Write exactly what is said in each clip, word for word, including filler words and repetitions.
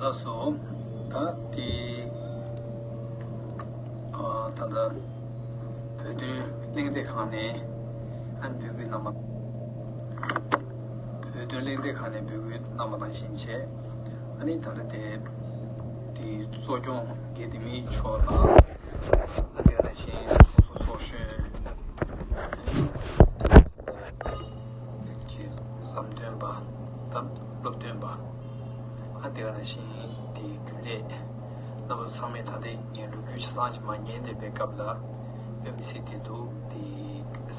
ལགས་སོ། ད་དེ་ཨ་ད་ལྟ་བོད་དོན་གླེང་སྟེགས་ཁང་ནས་ཨ་ནི་འབོད་སྐུལ་གནང་བ། བོད་དོན་གླེང་སྟེགས་ཁང་ནས་འབོད་སྐུལ་གནང་བ་ནང་བཞིན་བྱས། ཨ་ནི་ད་ལྟ་དེ་དེ་གཙོ་སྐྱོང་དགེ་འདུན་མི་མཆོག་དང་། ཨ་དེ་ནང་བཞིན་ཚོགས་གཙོ་ཚོགས་གཞོན། ཀྱི་ལམ་སྟོན་པ་དང་སློབ་སྟོན་པ། ཨ་དེ་ག་ནང་བཞིན་དེའི་རྒྱུན་ལས་རྣམ་པ་ཚང་མས་ད་ལྟའི་ངའི་ལོ་རྒྱུས་ཆ་ཚང་ཅིག་མར་ཉན་བསྡད་པའི་སྐབས་ལ་དཔེ་མི་སྲིད་དེ་འདུག་དེ་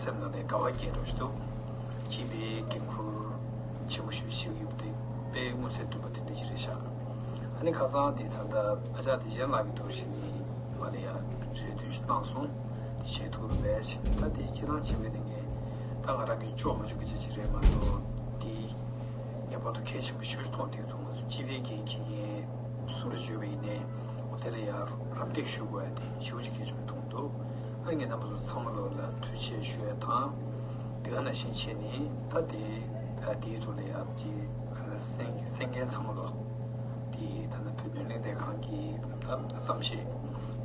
སེམས་ནང་ནས་དགའ་བ་སྐྱེས་འགྲོ་ཞིག་འདུག་སྤྱི་པའི་འགན་ཁུར་ཆེན་པོ་ཞིག་ཞིག་ཡོད་པ་དེ་དཔེ་མངོན་གསལ་དོད་པོ་དེ་འདྲ་ཞིག་རེད་ཤག་ཨ་ནི་ཁ་སང་དེ་ད་ལྟ་ཨ་ཅག་བདེ་ཆེན་ལགས་ཀྱི་ཐོག་ཞིག་ནས་ང་ལ་ཡང་རེ་འདུན་ཞིག་བཏང་སོང་། བྱེད་ཐུབ་རེད་པས། ད་དེ་སྤྱི་བཏང་བྱེད་པའི་ནི་ངས་ད་ང་རང་གིས་ལྕོགས་མ་ལྕོགས་ཀྱི་ཅི་ཅི་རེད་མ་གཏོགས་དེ་ངས་བར་དུ་གལ་ཆེན་པོ་ཞེ་པོ་ཅིག་མཐོང་བསྡད་འདུག་ང་ཚོ་སྤྱི་པའི་འགན་འཁྱེར་མཁན་སུ་ལ་བརྗོད་པ་ཡིན་ནའི་འོ་དེ་ལ་ཡང་རམ་འདེགས་ཞུ་དགོས་ཡ་དེ་ཞེ་པོ་ཅིག་གལ་ཆེན་པོ་མཐོང་འདུག་ཨ་ངས་རྣམ་པ་ཚོ་ཚང་མ་ལོ་ལ་ཐུགས་རྗེ་ཆེ་ཞུ་ཡ་དང་། དེ་ག་ནང་བཞིན་བྱས་ནས་ད་དེ་ད་དེའི་ཐོག་ལ་ཡང་ཅི་ག་ལ་གསན་གསན་མཁན་ཚང་མ་ལོ། དེ་ད་ལྟ་བོད་དོན་གླེང་སྟེགས་ཁང་གི་ད་གཏམ་བཤད་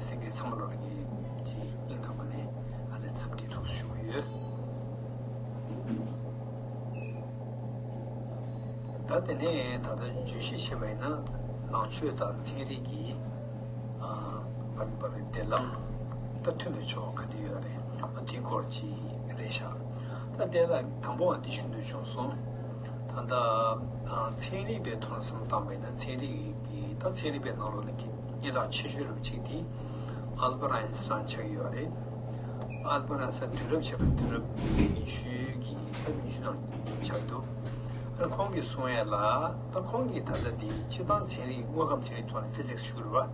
གསན་མཁན་ཚང་མ་ལོ་ལ་ངས་ཅི་སྙིང་ཐག་པ་ནས་ཨ་ལས་འཚམས་འདྲི་ཐུགས་སུ་ཞུ་གི་ཡོད། ད་དེ་ནས་ད་ལྟ་བརྗོད་གཞི་བྱས་པ་ཡིན་ན་ནང་ཆོས་དང་ཚན་རིག་གི་ཨ་བར་བར་འབྲེལ་ལམ་ད་མཐུན་པའི་ཕྱོགས་ག་དུས་ཡོད་རེད། ཨ་དེའི་སྐོར་ཅིག་རེད་ཤག་ད་དེ་ལ་དང་པོ་བ་འདི་ཞུ་འདོད་བྱུང་སོང་། ད་ལྟ་ཨ་ཚན་རིག་པའི་ཐོག་ནས་བསམ་བློ་བཏང་པ་ཡིན་ན་ཚན་རིག་གི་ད་ཚན་རིག་པའི་ནང་ལོགས་ནས་སྙན་གྲགས་ཆེ་ཤོས་རུ་གཅིག་དེ་ཨལ་བར་ཨའིན་སི་ཊན་ཆགས་ཡོད་རེད། ཨལ་བར་ཨའིན་སི་ཊན་དུས་རབས་ཕྱེད་ཀ་དུས་རབས་ཉི་ཤུ་གི་ད་ཉི་ཤུ་ནང་ཆགས་འདུག་ཨ་ཁོང་གིས་གསུང་ཡ་ལ་ད་ཁོང་གིས་ད་ལྟ་འདི་སྤྱིར་བཏང་ཚན་རིག་དངོས་ཁམས་ཚན་རིག་ཐོག་ནས་ཕི་ཟིག་སི་ཞུ་རེད་བ།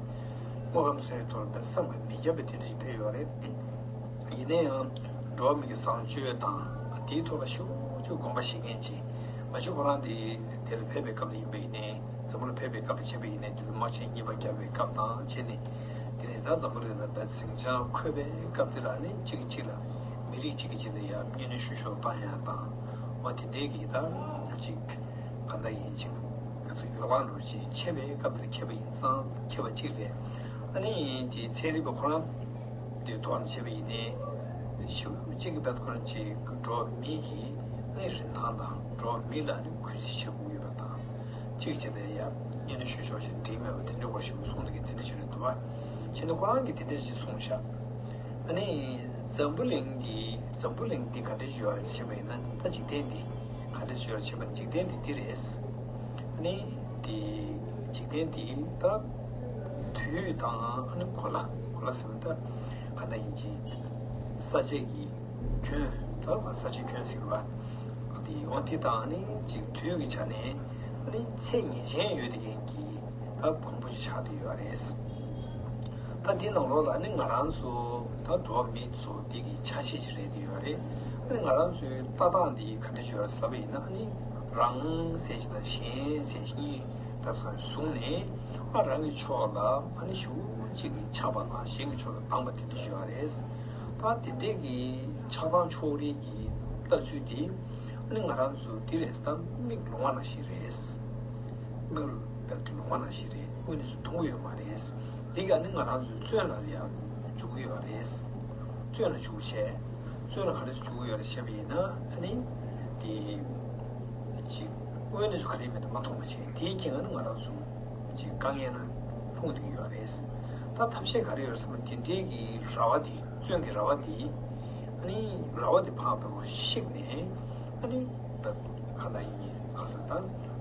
དངོས་ཁམས་ཚན་རིག་ཐོག་ནས་བསམ་པ་མི་ཁྱབ་པའི་དེ་འདྲ་ཞིག་ཕེབས་ཡོད་རེད། ཡིན་ན་ཡང་འགྲོ་བ་མི་གི་བཟང་སྤྱོད་དང་དེའི་ཐོག་ལ་ཞེ་པོ་ཅིག་དགོངས་པ་བཞེས་མཁན་ཅིག་མ་གཞི་ཁོ་རང་དེ་དེ་ལ་ཕེབས་པའི་སྐབས་ལ་ཡིན་པ་ཡིན་ནའི་འཛམ་བུ་གླིང་ཕེབས་པའི་སྐབས་ལ་བྱས་པ་ཡིན་ནའི་དེ་ཚོ་དམག་ཆེན་གཉིས་པ་བརྒྱབ་པའི་སྐབས་དང་བྱས་ནས་དེ་ནས་ད་འཛམ་བུ་གླིང་ལ་ད་ཟིང་ཆ་འཁོད་པའི་སྐབས་དེ་ལ་ནི་གཅིག་གིས་གཅིག་ལ་མི་རིགས་གཅིག་གིས་གཅིག་ལ་ཡ་གཉེན་སྒྲིག་ཤུགས་ཤུགས་བཏང་ཡ་དང་འོ་དེ་འདྲའི་གི་ད་ཅིག་ག་འདྲ་ཡིན་ཅིག་ང་ཚོ་ཡོ་ལང་འགྲོ་ཅིག་ཆེ་བའི་སྐབས་དེ་ལ་ཁྱེད་པ་ཡིན་ཙང་ཁྱེད་པ་གཅིག་རེད། ཨ་ནི་དེ་ཚན་རིག་པ་ཁོ་རང་དེ་ཐོག་ནས་བྱས་པ་ཡིན་ནའི་ཞེ་པོ་གཅིག་གི་བེད་ཁོ་རང་ཅིག་འགྲོ་བ་མི་གི་ཨ་ནི་རིན་ཐང་དང་འགྲོ་བ་མི་ལ་ནི་གུས་བརྩི་བྱེད་དགོས་ཡོད་པ་དང་གཅིག་བྱས་ནས་ཡ་གཉེན་སྒྲིག་ཤུགས་ཤུགས་ཤིག་འགྲིག་མེད་པ་དེ་འདྲ་བ་ཞིག་གསུངས་འདུག་གི་དེ་འདྲ་ཞིག་རེད་འདུག་བ། བྱས་ན་ཁོ་རང་གིས་དེ་འདྲ་ཞིག་གསུངས་ཤག་ཨ་ནི་འཛམ་བུ་གླིང་འདི་འཛམ་བུ་གླིང་འདི་ག་འདྲ་ཞིག་ཡོད་རེད་ཟེར་བ་ཡིན་ན་ད་འཇིག་རྟེན་འདི་ག་འདྲ་ཞིག་ཡོད་རེད་ཟེར་བ་ན་འཇིག་རྟེན་འདི་འདི་རེད། ཨ་ནི་འདི་འཇིག་རྟེན་འདི་ད་དུས་དང་ཨ་ནི་གོ་ལ་གོ་ལ་ཟེར་བ་ད་ག་འདྲ་ཡིན་གྱི་ས་ཆའི་གི་ཁྱོན་ད་ས་ཆའི་ཁྱོན་ཟེར་བ་འདི་འོ་འདི་དང་ཨ་ནི་ཅིག་དུས་ཀྱི་ཆ་ནས་ཨ་ནི་ཚད་ངེས་ཅན་ཡོད་དེ་མཁན་གྱི་ད་གོང་བུ་ཞིག་ཆགས་བསྡད་ཡོད་རེད། ད་འདི་ནང་ལོགས་ལ་ནི་ང་རང་ཚོ་ད་འགྲོ་བ་མི་ཚོ་འདི་གི་ཆ་ཤས་ཤིག་རེད་བསྡད་ཡོད་རེད། ཨ་ནི་ང་རང་ཚོའི་ལྟ་སྟངས་འདི་ག་འདྲ་ཞིག་ཡོད་རེད་ཟེར་བ་ཡིན་ན་ཨ་ནི་རང་ཟེར་ཞིག་དང་གཞན་ཟེར་ཞིག་གཉིས་ད་ཚོ་བཟུང་ནས་ཨ་རང་གི་ཕྱོགས་ལ་ཨ་ནི་ཞེ་པོ་ཅིག་གི་ཆགས་པ་དང་གཞན་གྱི་ཕྱོགས་ལ་སྡང་བ་དེ་འདྲ་ཞིག་ཡོད་རེད། ད་དེ་འདྲས་ཀྱི་ཆགས་སྡང་ཕྱོགས་རིས་ཀྱི་ལྟ་ཚུལ་དེ་ཨ་ནི་ང་རང་ཚོ་འདི་རེད་ད་མིག་ལོང་བ་ནང་བཞིན་རེད། མིག་ལོང་བ་ནང་བཞིན་རེད། དངོས་གནས་སུ་མཐོང་གི་ཡོད་མ་རེད། འདི་ག་ནི་ང་རང་ཚོའི་བཙོན་ལ་ཡང་འཇུག་གི་ཡོད་རེད། བཙོན་ལ་འཇུག་བྱས། བཙོན་ལ་ག་རེ་འཇུག་གི་ཡོད་རེད་ཞེས་པ་ཡིན་ན་ཨ་ནི་དེ་ཅིག་དངོས་གནས་སུ་ག་རེ་མེད་དུ་མ་མཐོང་བ་བྱས་དེའི་རྐྱེན་ངན་ནི་ང་རང་ཚོ་ཅིག་དཀའ་ངལ་ན་ལྷུང་བསྡད་ཀྱི་ཡོད་རེད། ད་ཐབས་ཤེས་ག་རེ་ཡོད་རེད་ཟེར་ན་དེ་འདྲའི་གི་ར་བ་དེ་བཙོན་གྱི་ར་བ་དེ་ཨ་ནི་ར་བ་དེ་ཕར་ཕར་བཤིག་ནས་ཨ་ནི་ད་ག་ལ་ཡིན་ག་ཟེར་ད་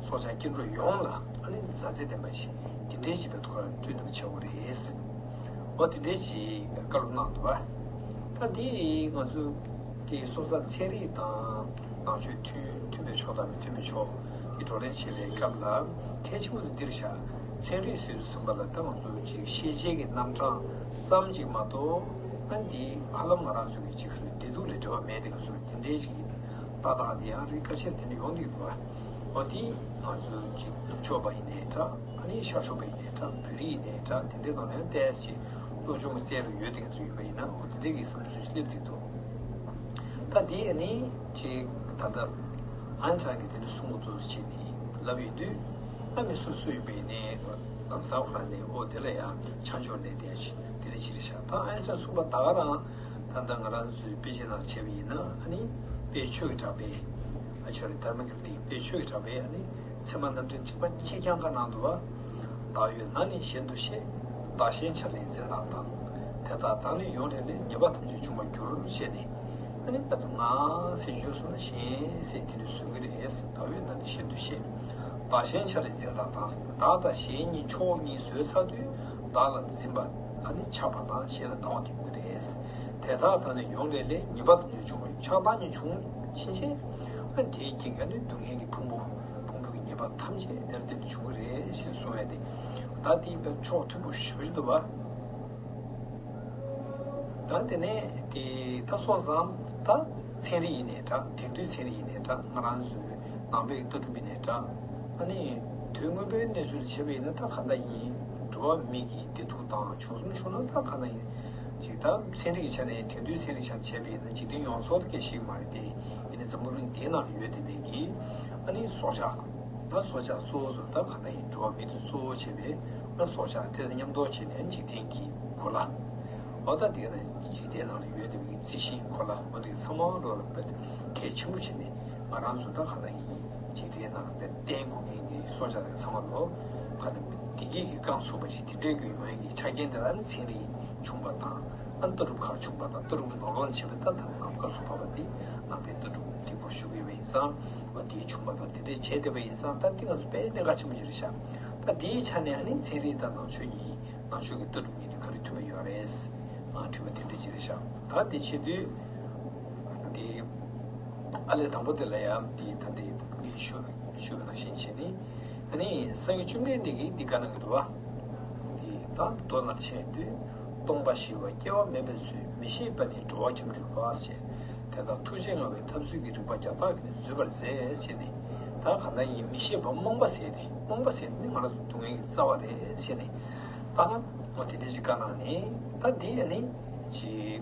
སྲོག་ཆགས་སྐྱེ་འགྲོ་ཡོངས་ལ་ཨ་ནི་མཛའ་བརྩེ་ལྡན་པ་ཞིག་དེ་འདྲའི་ཞིག་ད་ཁོ་རང་བསྐྲུན་ཐུབ་བྱ་དགོས་རེད། འོ་དེ་འདྲའི་ཞིག་བཀའ་སློབ་གནང་འདུག་བ། ད་འདི་ང་ཚོ་གི་སོ་སོ་ཚན་རིག་དང་ནང་ཆོས་མཐུན་མཐུན་པའི་ཕྱོགས་དང་མི་མཐུན་པའི་ཕྱོགས་ཀྱི་བགྲོ་གླེང་བྱེད་པའི་སྐབས་ལ་གལ་ཆེན་པོ་དེ་འདིར་བཞག་ཚན་རིག་ཟེར་དུས་ཙམ་པ་ལ་ད་ང་ཚོ་ཅིག་ཤེས་བྱའི་གི་རྣམ་གྲངས་ཙམ་ཅིག་མ་གཏོགས་ཨ་འདི་ཧ་ལམ་ང་རང་ཚོ་གི་ཅིག་བདེ་སྡུག་ལ་འབྲེལ་བ་མེད་དེ་ག་ཚོད་དེ་འདྲའི་ཅིག་ལྟ་སྟངས་དེ་ཡང་རིགས་ཁ་ཤས་དེ་འདྲ་ཡོང་གི་འདུག་བ། འོ་དེ་ང་ཚོ་ཅིག་ནུབ་ཕྱོགས་པ་ཡིན་ནའི་འདྲ། ཨ་ནི་ཤར་ཕྱོགས་པ་ཡིན་ནའི་འདྲ། བོད་རིགས་ཡིན་ནའི་འདྲ། དེ་འདྲའི་ནང་ནས་ཏོག་ཙམ་སློབ་སྦྱོང་རྩལ་ལ་ཡོད་དེ་ཚོ་ཡིན་པ་ཡིན་ན་འོ་དེ་འདྲའི་གི་བསམ་ཚུལ་ཞིག་སླེབས་བསྡད་འདུག་ད་དེ་ནི་ཅིག་ད་ལྟ་ཨན་སང་གིས་དེ་འདྲ་གསུང་གི་འདུག་ཅེས་ནི་ལབ་ཡོང་དུས་ཨ་མི་སོ་སོ་ཡིན་པ་ཡིན་ནའི་ ལམ་སང་ཁོ་རང་ནས་འོ་དེ་ལ་ཡང་ཆ་འཇོག་ནས་དེ་ཞིག་དེ་རེད་ཅི་རེད་ཤག་ད་ཨའི་སན་གསུངས་པ་ད་ག་རང་ད་ལྟ་ང་རང་ཚོའི་དཔེ་ཆའི་ནང་བྱས་པ་ཡིན་ན་ཨ་ནི་དཔལ་ཆོས་ཀྱི་གྲགས་པས། ཨ་ཆོས་རེད་དྷརྨ་ཀིརྟི་དཔལ་ཆོས་ཀྱི་གྲགས་པས་ཨ་ནི་ཚད་མ་རྣམ་འགྲེལ་གཅིག་པ་ཆེ་རྐྱང་ག་ནང་དུ་བ། བདག་ཡོད་ན་ནི་གཞན་དུ་ཤེས། བདག་གཞན་ཆ་ལས་འཛིན་རང་དང་། དེ་དག་བདག་ནི་ཡོང་རེ་ལས། ཉེས་པ་ཐམས་ཅད་བྱུང་བར་འགྱུར་ཞེས་ནས། ཨ་ནི་ད་དུང་ང་ཟེར་ཞུ་སོང་ན་གཞན་ཟེར་དེ་འདྲ་བཟོ་གི་རེད། བདག་ཡོད་ན་ནི་གཞན་དུ་ཤེས། བདག་གཞན་ཆ་ལས་འཛིན་རང་དང་། བདག་དང་གཞན་གཉིས་ཕྱོགས་གཉིས་བཟོས་ཚར་དུས་བདག་ལ་འཛིན་པ་ཨ་ནི་ཆགས་པ་དང་གཞན་ལ་སྡང་བ་དེ་ཡོང་གི་རེད། དེ་དག་བདག་ནི་ཡོང་རེ་ལས། ཉེས་པ་ཐམས་ཅད་བྱུང་བ་ཆགས་སྡང་གཉིས་བྱུང་ཕྱིན་ཆད་ཨ་དེའི་རྐྱེན་གྱིས་ནི་སྡུག་བསྔལ་གྱི་ཕུང་པོ་ཕུང་པོའི་ཉེས་པ་ཐམས་ཅད་དེར་བརྟེན་ནས་བྱུང་གི་རེད་ཞེས་གསུང་བས་ཏེ། ད་དེའི་བས་ཕྱོགས་མཐུན་པོ་ཞེ་པོ་ཅིག་འདུག་པ། ད་དེ་ནས་དེ་ད་སོང་ཙང་ད་ཚན་རིག་ཡིན་ནའི་འདྲ། དེང་དུས་ཚན་རིག་ཡིན་ནའི་འདྲ། ང་རང་ཚོའི་ནང་པའི་ལྟ་གྲུབ་ཡིན་ནའི་འདྲ། ཨ་ནི་དུས་སྔོན་པོའི་གནས་ཚུལ་བྱས་པ་ཡིན་ན་ད་གང་ལྟར་ཡིན། འགྲོ་བ་མི་གི་བདེ་སྡུག་དང་བྱུང་གསུམ་བྱུང་ན་ད་གང་ལྟར་ཡིན། ཅིག་ད་ཚན་རིག་གི་ཆ་ནས་དེང་དུས་ཚན་རིག་ཆ་ནས་བྱས་པ་ཡིན་ན་འཇིག་རྟེན་ཡོངས་རྫོགས་ད་སྐད་ཤིག་མ་རེད་དེ། ཡིན་ནའི་འཛམ་བུ་གླིང་འདིའི་ནང་ལ་ཡོད་བསྡད་པའི་གི་ཨ་ནི་སྲོག་ཆགས། ད་སྲོག་ཆགས་གཙོ་བོ་ཚོ་ད་གང་ལྟར་ཡིན། འགྲོ་བ་མི་དེ་གཙོ་བོ་བྱས་པའི་ཨ་སྲོག་ཆགས་དེ་དང་མཉམ་དུ་བྱས་ནས་འཇིག་རྟེན་གྱི་གོ་ལ། འོ་ད་དེ་ན་འཇིག་རྟེན་ནང་ལ་ཡོད་བསྡད་པའི་རྩི་ཤིང་གོ་ལ་འོ་དེ་ཚང་མ་ལོ་ལ་དཔེ་གལ་ཆེན་པོ་བྱས་ནས་ང་རང་ཚོ་ད་གང་ལྟར་ཡིན། འཇིག་རྟེན་ནང་ལ་དཔེ་བརྟེན་དགོས་མཁན་གྱི་སྲོག་ཆགས་དེ་ཚང་མ་ལོ་ག་ནས་བདེ་སྐྱིད་ཀྱི་རྐང་ཚུགས་པ་ཞིག་དེ་འདྲའི་གི་ཡོང་ཡག་གི་ཆ་རྐྱེན་དེ་ལ་ནི་ཚན་རིག་བྱུང་བ་དང་། ཨ་ནི་ལྟ་གྲུབ་ཁག་བྱུང་བ་དང་། ལྟ་གྲུབ་ཀྱི་ནང་ལོགས་ནས་བྱས་པའི་ད་ད་ནང་སྐབས་སུ་བབས་པ་དེ་ནང་པའི་ལྟ་གྲུབ་འདི་སྐོར་ཞུ་གི་ཡོད་པ་ཡིན་ཙང་། འོ་དེ་བྱུང་བ་དང་དེ་འདྲའི་བྱས་བསྡད་པ་ཡིན་ཙང་ད་འདི་ང་ཚོ་དཔེ་གནད་འགག་ཆེན་པོ་ཞིག་རེད་ཤག་ད་འདིའི་ཆ་ནས་ཨ་ནི་ཚན་རིག་དང་ནང་ཆོས་གཉིས། ནང་ཆོས་ཀྱི་ལྟ་གྲུབ་གཉིས་དེ་ག་རེ་མཐུན་པ་ཡོད་རེད། ཨ་དྲི་བ་དེ་འདྲ་ཅིག་རེད་ཤག་ད་འདི་བྱེད་དུས་འདི་ཨ་ལས་དང་པོ་དེ་ལ་ཡང་འདི་ད་འདི་ངས་ཞུ་ཞུ་བ་ནང་བཞིན་བྱས་ནས། ཨ་ནི་སངས་རྒྱས་བཅོམ་ལྡན་འདས་ཀྱིས་འདི་ག་གནང་གི་འདུག་བ། འདི་ད་མདོ་ནང་བྱས་དུས། སྟོང་པ་ཞི་བ་སྐྱེ་བ་མེད་པའི་ཚུལ། མི་ཤེས་པ་ནི་འགྲོ་བ་ཁྱབ་འགྱུར་བ་ཞེས། དེ་དག་ཐུགས་རྗེ་མངའ་བའི་ཐབས་ཚུལ་གྱིས། རིག་པ་བརྒྱ་སྟག་གིས་ནི་འཛུད་པར་མཛད་ཞེས་ནས། ད་གང་ལྟར་ཡིན་མི་ཤེས་པ་རྨོངས་པ་ཟེར་ཏེ། རྨོངས་པ་ཟེར་ཏེ་ནི་ང་རང་ཚོ་སྡུག་བསྔལ་གྱི་རྩ་བ་རེད་ཟེར་ནས། ད་ང་དེ་འདྲ་ཅིག་བཀའ་གནང་ནས། ད་འདི་ཡ་ནི་ཅིག་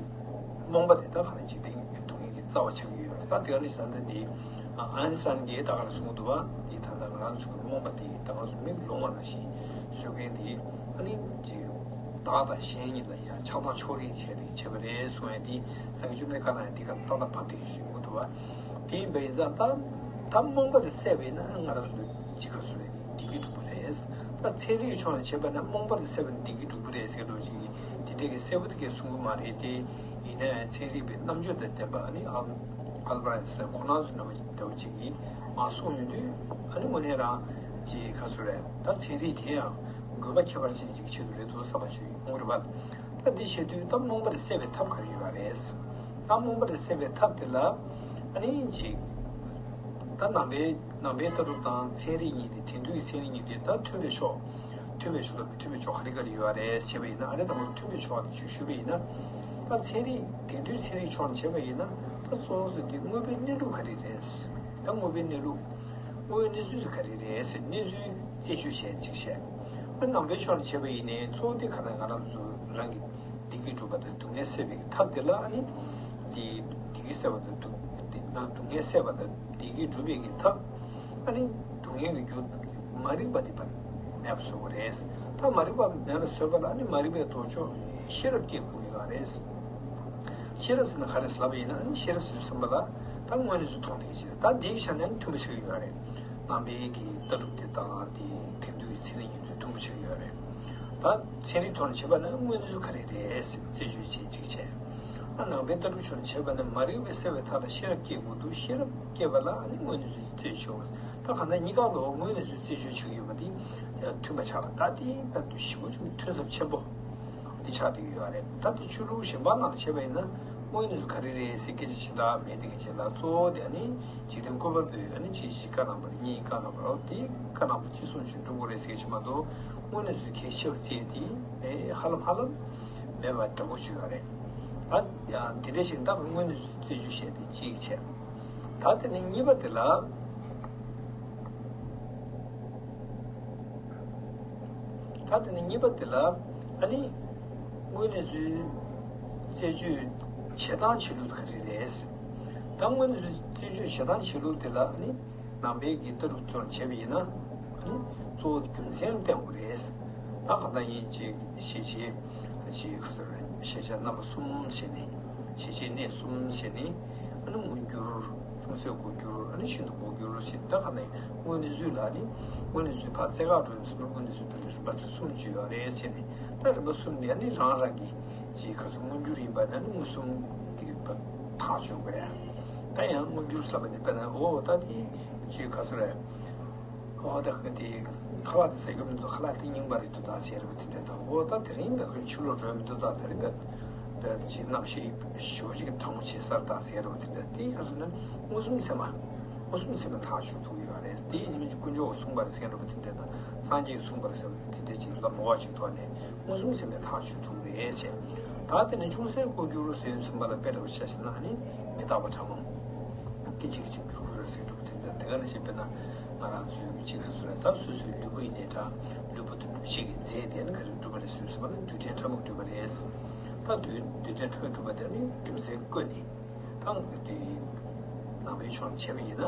རྨོངས་པ་དེ་ད་གང་ལྟར་ཅིག་དེ་སྡུག་བསྔལ་གྱི་རྩ་བ་ཆགས་ཀྱི་ཡོད་རེད། ད་དེ་ག་ནི་ཟེར་ན་འདི་ཨན་སན་གྱིས་ད་ག་རེ་གསུངས་འདུག་བ། འདི་ད་ལྟ་ང་རང་ཚོ་གི་རྨོངས་པ་དེ་ད་ང་ཚོ་མིག་ལོང་བ་ནང་བཞིན་བཟོ་མཁན་དེ་ཨ་ནི་ཅིག་བདག་དང་གཞན་གཉིས་ལ་ཡང་ཆགས་སྡང་ཕྱོགས་རིས་བྱས་ཏེ་བྱས་པ་རེད་གསུངས་ཡ་དེ་སངས་རྒྱས་བཅོམ་ལྡན་བཀའ་གནང་ཡ་དེ་ག་ཏག་ཏག་བབ་སྟེ་ཡོད་འདུག་བ། དེ་ཡིན་པ་ཡིན་ཙང་ད་ད་རྨོངས་པ་དེ་བསལ་བས་ན་ང་རང་ཚོ་ལ་ཅི་ག་སུ་རེད། བདེ་སྐྱིད་འགྲུབ་པ་རེད། ད་ཚན་རིག་ཕྱོགས་ནས་བྱས་པ་ན་རྨོངས་པ་དེ་བསལ་བས་ན་བདེ་སྐྱིད་འགྲུབ་པ་རེད་ཟེར་འགྲོ་ཅིག་གིས་དེ་འདྲ་གི་གསལ་པོ་དེ་གས་གསུང་གི་མ་རེད་དེ། ཡིན་ན་ཡང་ཚན་རིག་པའི་རྣམ་དཔྱོད་དང་ལྡན་པ་ཨ་ནི་ཨལ་ཨལ་བྷ་རན་སན་ཁོ་རང་ཚོ་འདྲ་བོ་ཅིག་གིས་མར་གསུངས་ཡོང་དུས་ཨ་ནི་དངོས་གནས་རང་ཅིག་ག་སུ་རེད། ད་ཚན་རིག་དེ་ཡང་དགོས་པ་ཁྱད་པར་ཅན་ཅིག་ཆེད་དུ་རེད་འདུག་བསམ་པ་ཞིག་ཡོང་གི་རེད་པ། ད་འདི་བྱེད་དུས་ད་རྨོངས་པ་དེ་བསལ་བའི་ཐབས་ག་རེ་ཡོད་པ་རེད། ད་རྨོངས་པ་དེ་བསལ་བའི་ཐབས་དེ་ལ་ཨ་ནི་ཅིག་ད་ནང་པའི་ནང་པའི་ལྟ་གྲུབ་དང་ཚན་རིག་གཉིས་དེ། དེང་དུས་ཀྱི་ཚན་རིག་གཉིས་དེ་ད་མཐུན་པའི་ཕྱོགས། མཐུན་པའི་ཕྱོགས་དང་མི་མཐུན་པའི་ཕྱོགས་ག་རེ་ག་རེ་ཡོད་པ་རེད་ཞེས་པ་ཡིན་ན། ཨ་རེ་དང་པོ་མཐུན་པའི་ཕྱོགས་དེ་ཅིག་ཞུས་པ་ཡིན་ན། ད་ཚན་རིག་དེང་དུས་ཚན་རིག་ཕྱོགས་ནས་བྱས་པ་ཡིན་ན། ད་གཙོ་བོ་ཟེར་དེ་དངོས་པོའི་གནས་ལུགས་ག་རེ་རེད། ད་དངོས་པོའི་གནས་ལུགས། དངོས་གནས་ཚུལ་དེ་ག་རེ་རེད་ཟེར་གནས་ཚུལ་རྩད་གཅོད་བྱས་ཅིག་བྱས། ཨ་ནང་པའི་ཕྱོགས་ནས་བྱས་པ་ཡིན་ནའི་གཙོ་བོ་དེ་ག་ན་ང་རང་ཚོ་རང་གི་བདེ་སྐྱིད་སྒྲུབ་པ་དང་སྡུག་བསྔལ་སེལ་བའི་ཐབས་དེ་ལ་ཨ་ནི། དེ་བདེ་སྐྱིད་སེལ་བ་དང་སྡུག་དེ་ན་སྡུག་བསྔལ་སེལ་བ་དང་བདེ་སྐྱིད་སྒྲུབ་པའི་གི་ཐབས། ཨ་ནི་སྡུག་བསྔལ་གྱི་རྒྱུ་མ་རིག་པ་དེ་ཕར་མེད་པ་བཟོ་དགོས་རེད། ད་མ་རིག་པ་མེད་པ་བཟོས་པ་ལ་ཨ་ནི་མ་རིག་པའི་ལྡོག་ཕྱོགས་ཤེས་རབ་སྐྱེ་དགོས་ཡོད་རེད། ཤེས་རབ་ཟེར་ན་ག་རེ་ཟེར་ལབ་པ་ཡིན་ན། ཨ་ནི་ཤེས་རབ་ཟེར་དུས་ཙམ་པ་ལ་ད་དངོས་གནས་སུ་མཐོང་བསྡད་ཀྱི་ཅིག་རེད། ད་འདིའི་ཆ་ནས་མཐུན་པོ་ཆགས་ཀྱི་ཡོད་རེད། ནང་པའི་གི་ལྟ་གྲུབ་དེ་དང་དེ་དེང་དུས་ཀྱི་ཚན་རིག་ཡིན་ཚུལ་མཐུན་པོ་ཆགས་ཀྱི་ཡོད་རེད། ད་ཚན་རིག་ཐོག་ནས་བྱས་པ་ན་དངོས་གནས་སུ་ག་རེ་རེད་ཟེར་རྩད་གཅོད་བྱེད་ཅིག་བྱས། ཨ་ནང་པའི་ལྟ་གྲུབ་ཕྱོགས་ནས་བྱས་པ་ན་མ་རིག་པས་བསལ་བའི་ཐབས་ལ་ཤེས་རབ་སྐྱེ་དགོས་འདུག་ཤེས་རབ་སྐྱེ་བ་ལ་ཨ་ནི་དངོས་གནས་སུ་རྩད་གཅོད་བྱེད་དགོས། ད་གང་ལྟར་གཉིས་ཀ་ལོ་དངོས་གནས་སུ་རྩད་གཅོད་བྱེད་ཀྱི་ཡོད་པ་འདི་མཐུན་པ་ཆགས་པ། ད་དེ་ལྟར་དུ་ཞེ་པོ་ཅིག་མཐུན་ཚབས་ཆེན་པོ་འདི་ཆགས་བསྡད་ཀྱི་ཡོད་རེད། ད་དེ་ཆོས་ལུགས་གཞན་པ་ནང་བྱས་པ་ཡིན་ན་དངོས་གནས་སུ་ག་རེ་རེད་ཟེར་སྐད་ཆ་ཞེ་དྲག་མེད་དེ། སྐད་ཆ་ལ་གཙོ་བོ་དེ་ཨ་ནི་འཇིག་རྟེན་བཀོད་པ་པོས་ཨ་ནི་ཅི་ཞིག་བཀའ་གནང་བ་རེད། ངས་བཀའ་གནང་བ་རེད། དེ་བཀའ་གནང་བ་ཅི་གསུང་བཞིན་སྒྲུབ་དགོས་རེད་ཟེར་གྱི་མ་གཏོགས། དངོས་གནས་སུ་གལ་ཆེ་བ་བརྩིས་ཏེ་ཨེ་ཧ་ལམ་ཧ་ལམ་མེད་པ་འདྲ་པོ་ཞིག་ཡོད་རེད། ད་ཡང་དེ་འདྲ་ཞིག་ད་དངོས་གནས་སུ་རྩད་གཅོད་བྱས་ཏེ་གཅིག་བྱས། ད་དེ་ནས་གཉིས་པ་དེ་ལ། ད་དེ་ནས་གཉིས་པ་དེ་ལ་ཨ་ནི་དངོས་གནས་སུ་རྩད་གཅོད་བྱེད་སྟངས་བྱེད་ལུགས་ག་རེ་རེད། ད་དངོས་གནས་སུ་རྩད་གཅོད་བྱེད་སྟངས་བྱེད་ལུགས་དེ་ལ་ཨ་ནི། ནང་པའི་གི་ལྟ་གྲུབ་ཐོག་བྱས་པ་ཡིན་ན། ཨ་ནི་གཙོ་བོ་རྒྱུ་མཚན་ལ་བརྟེན་དགོས་རེད། ད་གང་ལྟར་ཡིན་ཅིག་ཞེས་བྱའི་ཅིག་ག་ཚོད་རེད། ཞེས་བྱ་རྣམ་པ་གསུམ་བྱས་ནས། ཞེས་བྱའི་གནས་གསུམ་བྱས་ནས། ཨ་ནི་མངོན་གྱུར། ཅུང་ཟད་ལྐོག་གྱུར། ཨ་ནི་ཤིན་ཏུ་ལྐོག་གྱུར་ཞེས། ད་གང་ལྟར་དངོས་གནས་ཚུལ་ལ་ནི། དངོས་གནས་ཚུལ་ཕར་རྩེ་ཁ་འགྲོ་ཡིན་ཟེར་ན། དངོས་གནས་ཚུལ་དེ་ལ་རིམ་པ་གསུམ་ཅིག་ཡོད་རེད་ཟེར་ནས། ད་རིམ་པ་གསུམ་དེ་ནི་རང་རང་གི་ཅིག་ག་ཚོད་མངོན་གྱུར་ཡིན་པ་ན་ནི་མངོན་སུམ་གྱིས་ཐག་གཅོད་དགོས། ད་ཡང་མངོན་གྱུར་ཟེར་བ་ནི་དཔེར་ན། འོ་ད་དེ་ཅིག་ག་ཚོད་རེད། འོ་ད་དེ་ཁ་ལག་དེ་ཟ་རྒྱུ་མི་འདུག་ཁ་ལག་དེ་རྙིང་པ་རེད་འདུག་ད་ཟེར་བ་དེ་འདྲ་དང་། འོ་ད་དེ་རིང་ད་ཁོས་ཕྱི་ལོགས་འགྲོ་མི་འདུག་ད་དེ་རིང་ད་ད་ཅིག་གནམ་གཤིས་ཞེ་པོ་ཅིག་གྲང་མོ་བྱེད་ས་རེད་ད་ཟེར་བ་དེ་འདྲ། དེ་ག་ཚོད་ན་མངོན་སུམ་ཚད་མ། མངོན་སུམ་ཚད་མས་ཐག་གཅོད་ཐུབ་ཡོད་རེད། དེ་ཡིན་ན་དཀོན་མཆོག་གིས་གསུངས་པ་རེད་ཟེར་བ་དེ་འདྲ་དང་། སངས་རྒྱས་ཀྱིས་གསུངས་པ་རེད་ཟེར་བ་དེ་འདྲ་ཅིག་ལ་མོ་བ་ཅིག་ཐོག་ནས་མངོན་སུམ་ཚད་མས་ཐག་གཅོད་ཐུབ་རེད་ཟེར། ད་དེ་ནས་ཅུང་ཟད་ལྐོག་གྱུར་ཟེར་ཟིན་པ་ལ་དཔེ་འདྲ་བོ་ཆ་བཞག་ན་ནི་མི་རྟག་པ་ཕྲ་མོ། སྐད་ཅིག་གིས་ཅིག་འགྱུར་ཁུལ་ཟེར་འདུག་དེ་འདྲ། དེ་ག་ནང་བཞིན་དཔེར་ན་ང་རང་ཚོའི་ཅིག་ག་ཚོད་རེད། ད་སོ་སོའི་ལུས་པོ་ཡིན་ནའི་འདྲ། ལུས་པོ་དེ་སྒྲུབ་བྱེད་ཀྱི་རྫས་དེ་ནི་ག་རེ་གྲུབ་པ་རེད་ཟེར་ཟིན་པ་ལ་རྡུལ་ཕྲན་ཕྲ་མོ་གྲུབ་པ་རེད། ད་རྡུལ་རྡུལ་ཕྲན་ཕྲ་མོ་གྲུབ་པ་དེ་ནི་རྒྱུ་མཚན་བཀོད་ནས། ད་དེ་ནང་པའི་ཕྱོགས་ནས་བྱས་པ་ཡིན་ན།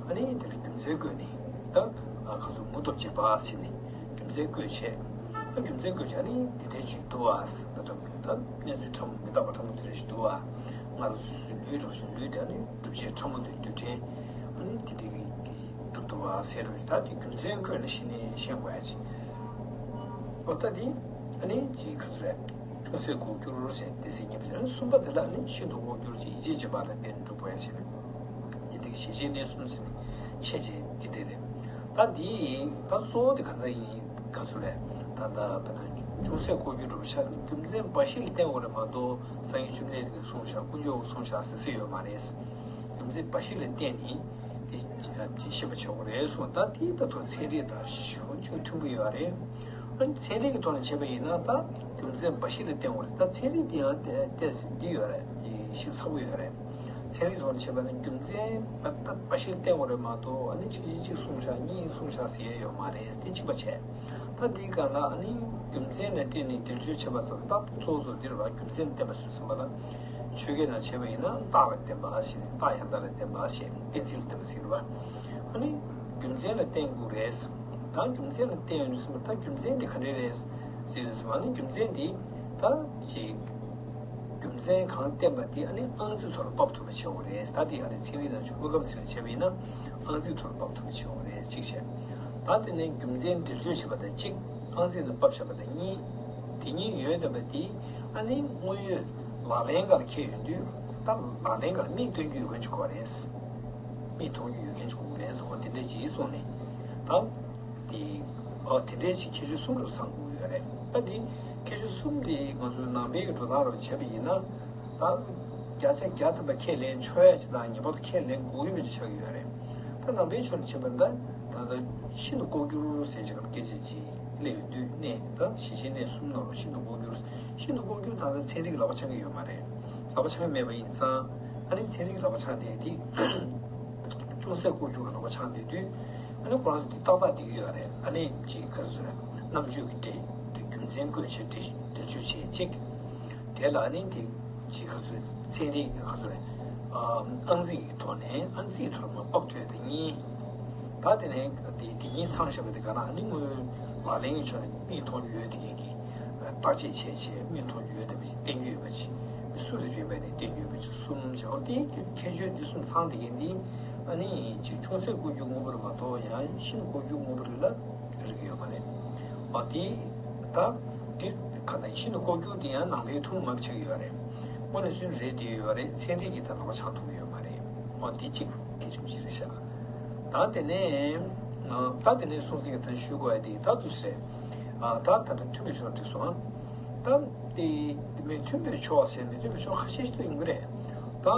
ཨ་ནི་དེ་ལ་རྒྱུ་མཚན་བཀོད་ནས། ད་ཨ་ག་ཚོད་མུ་སྟོབས་བྱེད་པ་ཟེར་ནས་རྒྱུ་མཚན་བཀོད་བྱས། ད་རྒྱུ་མཚན་བཀོད་བྱས་ནས་འདི་འདྲ་ཅིག་འདུག་ཨ་ཟེར་བ་དང་། ད་གནས་ཚུལ་ཕྲ་མོ་མི་རྟག་པ་ཕྲ་མོ་འདི་འདྲ་ཞིག་འདུག་ཨ། ང་རང་ཚོ་སོ་སོའི་ལུས་རང་བཞིན་ལུས་དེ་ཨ་ནི་སྒྲུབ་བྱེད་ཕྲ་མོ་འདི་རྡུལ་ཕྲན་ཨ་ནི་འདི་འདྲ་གི་གི་གྲུབ་འདུག་ཨ་ཟེར་རོ། ད་དེ་རྒྱུ་མཚན་བཀོད་ནས་གཞི་ནས་ཤེས་དགོས་ཡ་ཅིག་འོ་ད་དེ་ཨ་ནི་ཅིག་ག་ཚོད་རེད། ཅུང་ཟད་ལྐོག་གྱུར་ཟེར་དེ་ཟེར་ཉན་པ་ཟེར། གསུམ་པ་དེ་ལ་ནི་ཤིན་ཏུ་ལྐོག་གྱུར་ཅིག་ཡིད་ཆེས་བྱེད་པ་ལ་བརྟེན་ནས་འགྲུབ་པ་ཡིན་ཞེས་ནས། དེ་དེ་ཞེས་བྱའི་གནས་གསུམ་ཟེར་ནས་འཆད་བྱེད་དེ་འདྲ་རེད། ད་འདི་ད་གཙོ་བོ་དེ་ག་ཚོད་ཡིན། ག་ཚོད་རེད། ད་ད་དཔེར་ན་ཅུང་ཟད་ལྐོག་གྱུར་འགྲུབ་ཤག་ནི་རྒྱུ་མཚན་འབའ་ཞིག་ལ་བརྟེན་དགོས་རེད་མ་གཏོགས། སངས་རྒྱས་བཅོམ་ལྡན་འདས་ཀྱིས་གསུངས་ཤག་དཀོན་མཆོག་གིས་གསུངས་ཤག་ཟེར་ས་ཡོད་མ་རེད། རྒྱུ་མཚན་འབའ་ཞིག་ལ་བརྟེན་ནས་དེ་ཅི་ཤེས་པ་བྱེད་དགོས་རེད་གསུངས། ད་དེའི་བར་དུ་ཚན་རིག་དང་ཞེ་པོ་ཅིག་མཐུན་པོ་ཡོད་རེད། ཨ་ནི་ཚན་རིག་གི་ཐོག་ནས་བྱས་པ་ཡིན་ན། ད་རྒྱུ་མཚན་འབའ་ཞིག་ལ་བརྟེན་དགོས་རེད། ད་ཚན་རིག་དེ་ཡང་ཏོག་ཙམ་འདི་ཡོད་རེད། ཞིབ་ཚགས་པོ་ཡོད་རེད། ཚན་རིག་ཐོག་ནས་བྱས་པ་ན་རྒྱུ་མཚན་འབའ་ཞིག་ལ་བརྟེན་དགོས་རེད་མ་གཏོགས། ཨ་ནི་གཅིག་གིས་གཅིག་གསུངས་ཤག་གཉིས་གསུངས་ཤག་ཟེར་ཡ་ཡོད་མ་རེད། དེ་གཅིག་པ་བྱས། ད་དེའི་སྒང་ལ་ཨ་ནི་རྒྱུ་མཚན་ལ་བརྟེན་ནས་འགྲེལ་བརྗོད་བྱེད་པ་ཟེར་བ། ད་གཙོ་བོ་གཙོ་འདིར་བ་རྒྱུ་མཚན་བསྟན་པ་ཟེར་ཟིན་པ་ལ། ཆོས་སྐད་ནང་བྱས་པ་ཡིན་ན་རྟགས་ལ་བརྟེན་པ་ཞེས། རྟགས་ཡང་དག་ལ་བརྟེན་པ་ཞེས། གཏན་ཚིགས་ལ་བརྟེན་པ་ཟེར་བ། ཨ་ནི་རྒྱུ་མཚན་ལ་བརྟེན་དགོས་རེད། ད་རྒྱུ་མཚན་ལ་བརྟེན་ཡོང་དུས་ཙམ་པ། ད་རྒྱུ་མཚན་དེ་ག་འདྲ་རེད་ཟེར་དུས་ཙམ་པ། ཨ་ནི་རྒྱུ་མཚན་དེ་ད་ཅིག་རྒྱུ་མཚན་གང་བསྟན་པ་དེ་ཨ་ནི་ཨང་རྩིས་ཐོག་ལ་ཕབ་ཐུབ་པ་བྱེད་དགོས་རེད། ད་དེ་ཨ་ནི་ཚན་རིག་ནང་བཞིན་དངོས་ཁམས་ཟེར་བ་བྱས་པ་ཡིན་ན་ཨང་རྩིས་ཐོག་ལ་ཕབ་ཐུབ་པ་བྱེད་དགོས་རེད། གཅིག་བྱས། ད་དེ་ནས་རྒྱུ་མཚན་འགྲེལ་བརྗོད་བྱེད་པ་དང་གཅིག་ཨང་རྩིས་ནང་ཕབ་བཞག་པ་དང་གཉིས། དེ་གཉིས་ཡོད་བསྡད་པ་དེ་ཨ་ནི་དངོས་ཡོད་ལག་ལེན་སྒང་ལ་འཁྱེར་ཡོང་དུས། ད་ལག་ལེན་སྒང་ལ་མིག་སྟོན་རྒྱུ་ཡོད་མཁན་ཅིག་དགོས་རེད། མིག་མཐོང་རྒྱུ་ཡོད་མཁན་ཅིག་དགོས་རེད་ཟེར། འོ་དེ་འདྲ་ཅིག་གསུངས་ནས། ད་དེ་འོ་དེ་འདྲ་ཅིག་ཁྱད་ཆོས་གསུམ་རུ་ཚང་དགོས་ཡོད་རེད། ད་དེ་ཁྱད་ཆོས་གསུམ་དེ་ང་ཚོའི་ནང་པའི་གི་འགྲོ་སྟངས་རུ་བྱས་པ་ཡིན་ན། ད་བརྒྱ་ཆ་བརྒྱ་ཐམ་པ་ཁས་ལེན་ཆོག་ཡ་ཅིག་དང་། ངེས་པར་དུ་ཁས་ལེན་དགོས་ཀྱི་ཡོད་པ་ཅིག་ཆགས་ཀྱི་ཡོད་རེད། ད་ནང་པའི་ཕྱོགས་ནས་བྱས་པ་ན། ད་ད་ལྟ་ཤིན་ཏུ་ལྐོག་གྱུར་ཟེར་བྱས་པའི་སྐད་ཆ་ཅིག་སླེབས་ཡོང་དུས་ནས། ད་ཞེས་བྱའི་གནས་གསུམ་ནང་ལ་ཤིན་ཏུ་ལྐོག་གྱུར། ཤིན་ཏུ་ལྐོག་གྱུར་ད་ལྟ་ཚན་རིག་གིས་ལག་པ་འཆང་གི་ཡོད་མ་རེད། ལག་པ་འཆང་གི་མེད་པ་ཡིན་ཙང་། ཨ་ནི་ཚན་རིག་གིས་ལག་པ་འཆང་བསྡད་དེ། ཅུང་ཟད་ལྐོག་གྱུར་གྱིས་ལག་པ་འཆང་བསྡད་དུས། ཨ་ནི་ཁོ་རང་ཚོ་འདི་ཏག་ཏག་བསྡད་ཀྱི་ཡོད་རེད། ཨ་ནི་ཅིག་ག་རེ་ཟེར། རྣམ་དཔྱོད་ཀྱི་འགྲེལ་དེ་རྒྱུ་མཚན་བཀོད་བྱས་འགྲེལ་འགྲེལ་བརྗོད་བྱས་གཅིག་དེ་ལ་ཨ་ནི་དེ་ཅིག་ག་ཚོད་ཚན་རིག་ག་ཚོད་རེད། ཨ་ཨང་རྩིས་ཀྱི་ཐོག་ནས་ཨང་རྩིས་ཐོག་མར་ཕབ་ཐུབ་དེ་གཉིས། ད་དེ་ནས་དེ་དེ་གཉིས་ཚང་བཞག་པ་དེ་ག་ན། ཨ་ནི་དངོས་ཡོད་ལག་ལེན་གྱི་ཕྱོགས་ནས་མིག་མཐོང་རྒྱུ་ཡོད་དེ་གས་ཀྱི་བརྟག་དཔྱད་བྱས་བྱས། མིག་མཐོང་རྒྱུ་ཡོད་དེ་བསྟན་རྒྱུ་ཡོད་པ་ཅིག་སུ་རེད་ཅེས་པ་ནས་བསྟན་རྒྱུ་ཡོད་པ་ཅིག་གསུམ་བྱས། འོ་དེ་ཁྱད་ཆོས་འདི་གསུམ་ཚང་དེ་གས་འདི། ཨ་ནི་ཅིག་ཅུང་ཟད་ལྐོག་གྱུར་དངོས་པོ་རེད་མ་གཏོགས། ཡང་ཤིན་ཏུ་ལྐོག་གྱུར་དངོས་པོ་རེད་ལ་རིགས་ཡོད་མ་རེད། འོ་དེ་ད་དེ་ག་ད་ཤིན་ཏུ་ལྐོག་གྱུར་དེ་ཡང་ནང་པའི་ཐུན་མོང་མ་ཆགས་ཡོད་རེད། དངོས་གནས་སུ་རེད་དེ་ཡོད་རེད། ཚན་རིག་གིས་ད་ནང་པ་ཆགས་ཐུབ་ཡོད་མ་རེད། འོ་དེ་གཅིག་གལ་ཆེན་པོ་ཞིག་རེད་ཤག་ད་དེ་ནས་ད་དེ་ནས་སྲོང་བཙན་གྱི་ད་ཞུ་དགོས་ཡ་དེ་ད་དུ་ཟེར། ད་ད་ལྟ་མཐུན་པའི་ཕྱོགས་འགྲིག་སོང་། ད་དེ་མི་མཐུན་པའི་ཕྱོགས་ཟེར། མི་མཐུན་པའི་ཕྱོགས་ཁ་ཤས་ཤིག་ཏུ་ཡོང་གི་རེད། ད་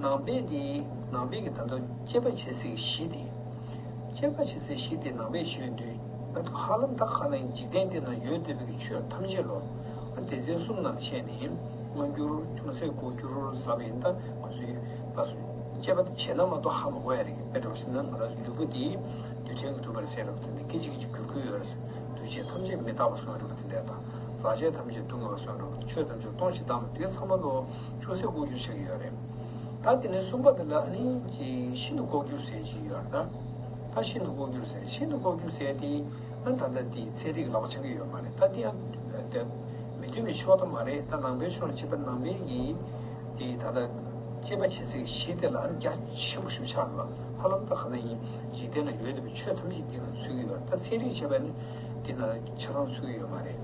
ནང་པའི་དེ་ནང་པའི་གི་ད་ལྟ་དཔྱད་པ་བྱེད་སའི་གཞི་དེ། དཔྱད་པ་བྱེད་སའི་གཞི་དེ་ནང་པའི་གཞི་ཡིན་དུས། ད་ཧ་ལམ་ད་ག་ནང་འཇིག་རྟེན་འདི་ན་ཡོད་བསྡད་པའི་གི་ཆོས་ཐམས་ཅད་ལོ། སྡེ་ཚན་གསུམ་ནང་བཤད་ནས། མངོན་གྱུར། ཅུང་ཟད་ལྐོག་གྱུར་ཟེར་བ་ཡིན། ད་ང་ཚོའི་ད་དཔྱད་པ་བྱས་ན་མ་གཏོགས་ཧ་མ་གོ་ཡ་རེད། དཔེ་འགྲོ་ཞིག་ན་ང་རང་ཚོའི་ལུས་པོ་འདི་རྡུལ་ཕྲན་གྱིས་གྲུབ་པ་རེད་ཟེར་རབས་དེ་འདྲ། སྐད་ཅིག་གིས་འགྱུར་ཁུལ་ཡོད་རེད། འདུས་བྱས་ཐམས་ཅད་མི་རྟག་པ་གསུངས་རབས་དེ་འདྲ་དང་། ཟག་བཅས་ཐམས་ཅད་སྡུག་བསྔལ་བ་གསུངས་རབས། ཆོས་ཐམས་ཅད་སྟོང་ཞིང་བདག་མེད། དེ་ཚང་མ་ལོ་ཅུང་ཟད་ལྐོག་གྱུར་ཆགས་ཀྱི་ཡོད་རེད། ད་དེ་ནས་གསུམ་པ་དེ་ལ་ཨ་ནི་ཅིག་ཤིན་ཏུ་ལྐོག་གྱུར་ཟེར་གྱི་ཡོད་རེད། ད་ད་ཤིན་ཏུ་ལྐོག་གྱུར་ཟེར། ཤིན་ཏུ་ལྐོག་གྱུར་ཟེར་དེ། ད་ལྟ་དེའི་ཚན་རིག་ལག་པ་འཆང་གི་ཡོད་མ་རེད། ད་དེ་ཡང་དེ་མི་མཐུན་པའི་ཕྱོགས་དེ་མ་རེད། ད་ནང་པའི་ཕྱོགས་ནས་བྱས་པ་ནང་པའི་གི་དེ་ད་ལྟ་དཔྱད་པ་བྱེད་སའི་གཞི་དེ་ལ་རྒྱ་ཆེན་པོ་ཞིག་ཆགས་འདུག་ཧ་ལམ་ད་ག་ན་ཡིན། འཇིག་རྟེན་ན་ཡོད་བསྡད་པའི་ཆོས་ཐམས་ཅད་དེ་ལ་ཚུད་ཀྱི་ཡོད་རེད། ད་ཚན་རིག་བྱས་པ་ནི་དེ་ལ་ཆ་ཚང་ཚུད་ཀྱི་ཡོད་མ་རེད།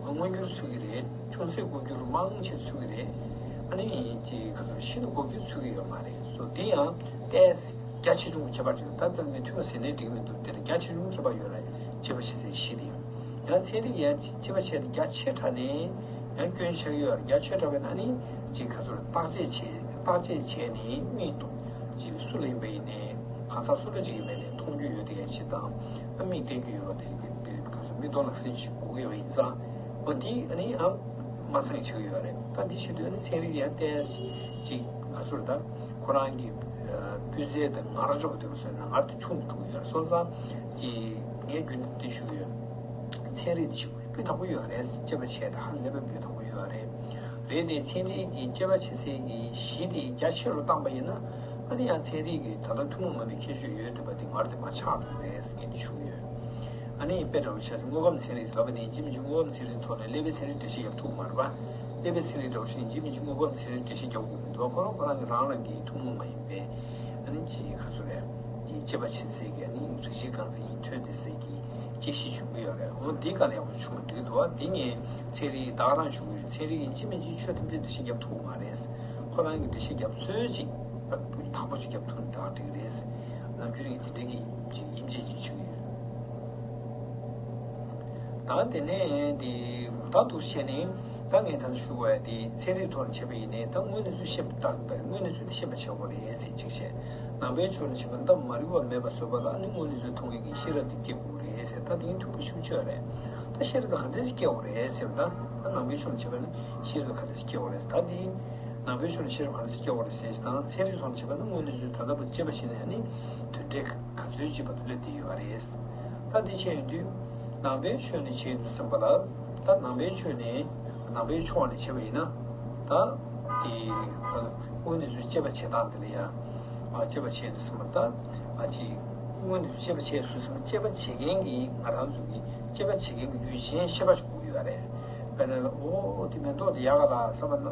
མངོན་འགྱུར་ཚུད་ཀྱི་རེད། ཅུང་ཟད་ལྐོག་གྱུར་མང་ཆེ་ཚུད་ཀྱི་རེད། ཨ་ནི་དེ་ག་ཚོད་ཤིན་ཏུ་ལྐོག་གྱུར་ཚུད་ཀྱི་ཡོད་མ་རེད། སོ་དེ་ཡང་ཏོག་ཙམ་རྒྱ་ཆེ་ཆུང་གི་ཁྱད་པར་ཅིག་ད་ལྟར་མི་མཐུན་པ་ཟེར་ནའི་འགྲིག་མི་འདུག་དེར་རྒྱ་ཆེ་ཆུང་ཁྱད་པར་ཡོད་རེད། དཔྱད་པ་བྱེད་སའི་གཞི་དེ་ཡང་། ཡང་ཚན་རིག་ཡང་དཔྱད་པ་བྱས་ཏེ་རྒྱ་ཆེ་དྲགས་ནས་ཡང་སྐྱོན་ཆགས་ཀྱི་ཡོད་རེད། རྒྱ་ཆེ་དྲགས་པས་ན་ནི་ཅིག་ག་ཚོད་བརྟག་དཔྱད་བྱས་བརྟག་དཔྱད་བྱས་ནས་མིག་ཏོ་ཅིག་སུ་ལ་ཡིན་པ་ཡིན་ནའི་གང་ཟག་སུ་འདྲ་ཅིག་ཡིན་པ་ཡིན་ནའི་མཐོང་རྒྱུ་ཡོད་དེ་ཡང་ཞིག་དང་། ཨ་མིག་བསྟན་རྒྱུ་ཡོད་པ་དེ་ག་ཚོད་མིག་ཏོ་ལག་ཟིན་ཅིག་དགོས་ཀྱི་ཡོད་པ་ཡིན་ཙང་། འོ་འདི་ཨ་ནི་ཡང་མ་ཚང་ཆགས་ཀྱི་ཡོད་རེད། ད་འདི་བྱེད་དུས་ཨ་ནི་ཚན་རིག་ཡང་ཏོག་ཙམ་ཅིག་ག་ཚོད་ད། ཁོ་རང་གི་སྤུས་ཚད་དང་ངར་འདྲ་པོ་དེ་མ་སོང་ན་ངར་དུ་ཆུང་དུ་འགྲོ་གི་ཡོད་སོང་ཙང་། ཀྱི་ངས་རྒྱུན་དུ་འདི་ཞུ་གི་ཡོད། ཚན་རིག་འདི་ཞུ་སྤུས་དག་པོ་ཡོད་རེད། དཔྱད་པ་བྱས་ཏེ་ཧ་ལས་པའི་སྤུས་དག་པོ་ཡོད་རེད། རེད་དེ་ཚན་རིག་གི་དཔྱད་པ་བྱེད་སའི་གི་གཞི་དེ་རྒྱ་ཆེ་རུ་བཏང་པ་ཡིན་ན། ཨ་ནི་ཡང་ཚན་རིག་གི་ད་ལྟ་ཐུན་མོང་མ་ཡིན་པའི་ཁྱད་ཆོས་ཡོད་བསྡད་པ་དེ་ངར་དེ་མར་ཆག་འགྲོ་གི་རེད་ངས་འདི་ཞུ་གི་ཡོད། ཨ་ནི་དཔེ་འདྲ་བོ་བྱས་ཏེ་དངོས་ཁམས་ཚན་རིག་ཟེར་བ་ནི་ཡིན་གཅིག་མིན་གཅིག་དངོས་ཁམས་ཚན་རིག་ཐོག་ནས་ཀླད་པའི་ཚན་རིག་འགྲེལ་བཤད་རྒྱབ་ཐུབ་མ་རེད་པ། ཀླད་པའི་ཚན་རིག་འདྲ་བོ་ཞིག་ཡིན་གཅིག་མིན་གཅིག་དངོས་ཁམས་ཚན་རིག་འགྲེལ་བཤད་རྒྱབ་དགོས་མི་འདུག་ཁོ་རང་ཁོ་རང་གི་རང་རང་གི་ཐུན་མོང་མ་ཡིན་པའི་ཨ་ནི་ཅིག་ག་ཚོད་རེད། དེའི་དཔྱད་པ་བྱེད་སའི་གི་ཨ་ནི་རིགས་གཅིག་རྐང་འཛིན་ཡིན་ཐོན་བསྡད་སའི་གི་དཔྱད་གཞི་བྱུང་གི་ཡོད་རེད། འོ་འདི་ག་ལ་ཡག་པོ་བྱུང་བ་འགྲིག་འདུག་འདི་ངས་ཚན་རིག་ད་ག་རང་ཞུ་གི་ཡོད། ཚན་རིག་ཡིན་གཅིག་མིན་གཅིག་ཆོས་ཐམས་ཅད་འགྲེལ་བཤད་རྒྱབ་ཐུབ་མ་རེད། ཁོ་རང་གི་འགྲེལ་བཤད་རྒྱབ་ཚོད་ཅིག་སྤུས་དག་པོ་ཅིག་རྒྱབ་ཐུབ་ན་ད་འགྲིག་རེད། ནམ་རྒྱུན་ངས་དེ་འདྲའི་གི་ཅིག་ཡིད་ཆེས་ཅིག་བྱེད་ཀྱི་ཡོད། ད་དེ་ནས་དེ་ད་འདུག་བྱས་ནས་ད་ངས་ད་ཞུ་དགོས་ཡ་དེ་ཚན་རིག་ཐོག་ནས་བྱས་པ་ཡིན་ནའི་ད་དངོས་གནས་ཚུལ་ཤེས་པ་ད་དངོས་གནས་ཚུལ་དེ་ཤེས་པ་བྱེད་དགོས་རེད་ཟེར་གཅིག་བཤད། ནང་པའི་ཕྱོགས་ནས་བྱས་པ་ད་མ་རིག་པ་མེད་པ་བཟོས་པ་ལ་ནི་དངོས་གནས་ཚུལ་མཐོང་མཁན་གྱི་ཤེས་རབ་དེ་སྐྱེ་དགོས་རེད་ཟེར། ད་དེ་མཐུན་པོ་ཞིག་བྱས་རེད། ད་ཤེས་རབ་ད་ག་འདྲས་སེ་སྐྱེ་དགོས་རེད་ཟེར་བ་ད་ད་ནང་པའི་ཕྱོགས་ནས་བྱས་པ་ནི་ཤེས་རབ་ག་འདྲས་སེ་སྐྱེ་དགོས་རེད། ད་དེ་ནང་པའི་ཕྱོགས་ནས་ཤེས་རབ་ག་འདྲས་སེ་སྐྱེ་དགོས་རེད་ཟེར་དང་ཚན་རིག་ཐོག་ནས་བྱས་པ་ནི་དངོས་གནས་ཚུལ་ད་ལྟ་བུ་དཔྱད་པ་བྱས་ནས་ནི་དོན་འབྲས་ག་ཚོད་ཅིག་བར་དུ་སླེབས་བསྡད་ཡོད་རེད། ད་འདི་བྱས་ཡོང་དུས་ནང་པའི་ཕྱོགས་ནས་བྱས་ཡོང་དུས་བསམ་པ་ལ་ད་ནང་པའི་ཕྱོགས་ནས་ནང་པའི་ཕྱོགས་ནས་བྱས་པ་ཡིན་ན་ད་དེ་དངོས་གནས་ཚུལ་དཔྱད་པ་བྱེད་སྟངས་དེ་ལ་ཡང་དཔྱད་པ་བྱས་ཡོང་དུས་བསམ་པ་ད་ཅིག་དངོས་གནས་ཚུལ་དཔྱད་པ་བྱས་སོང་ཙང་དཔྱད་པ་བྱེད་མཁན་གྱི་ང་རང་ཚོ་གི་དཔྱད་པ་བྱེད་མཁན་གྱི་ཡུལ་ཅན་ཤེས་པ་ཞིག་དགོས་ཀྱི་ཡོད་རེད། དཔེར་ན་ཨོ་དེ་མེ་ཏོག་དེ་ཡག་ག་ལ་བསམ་པ་ན་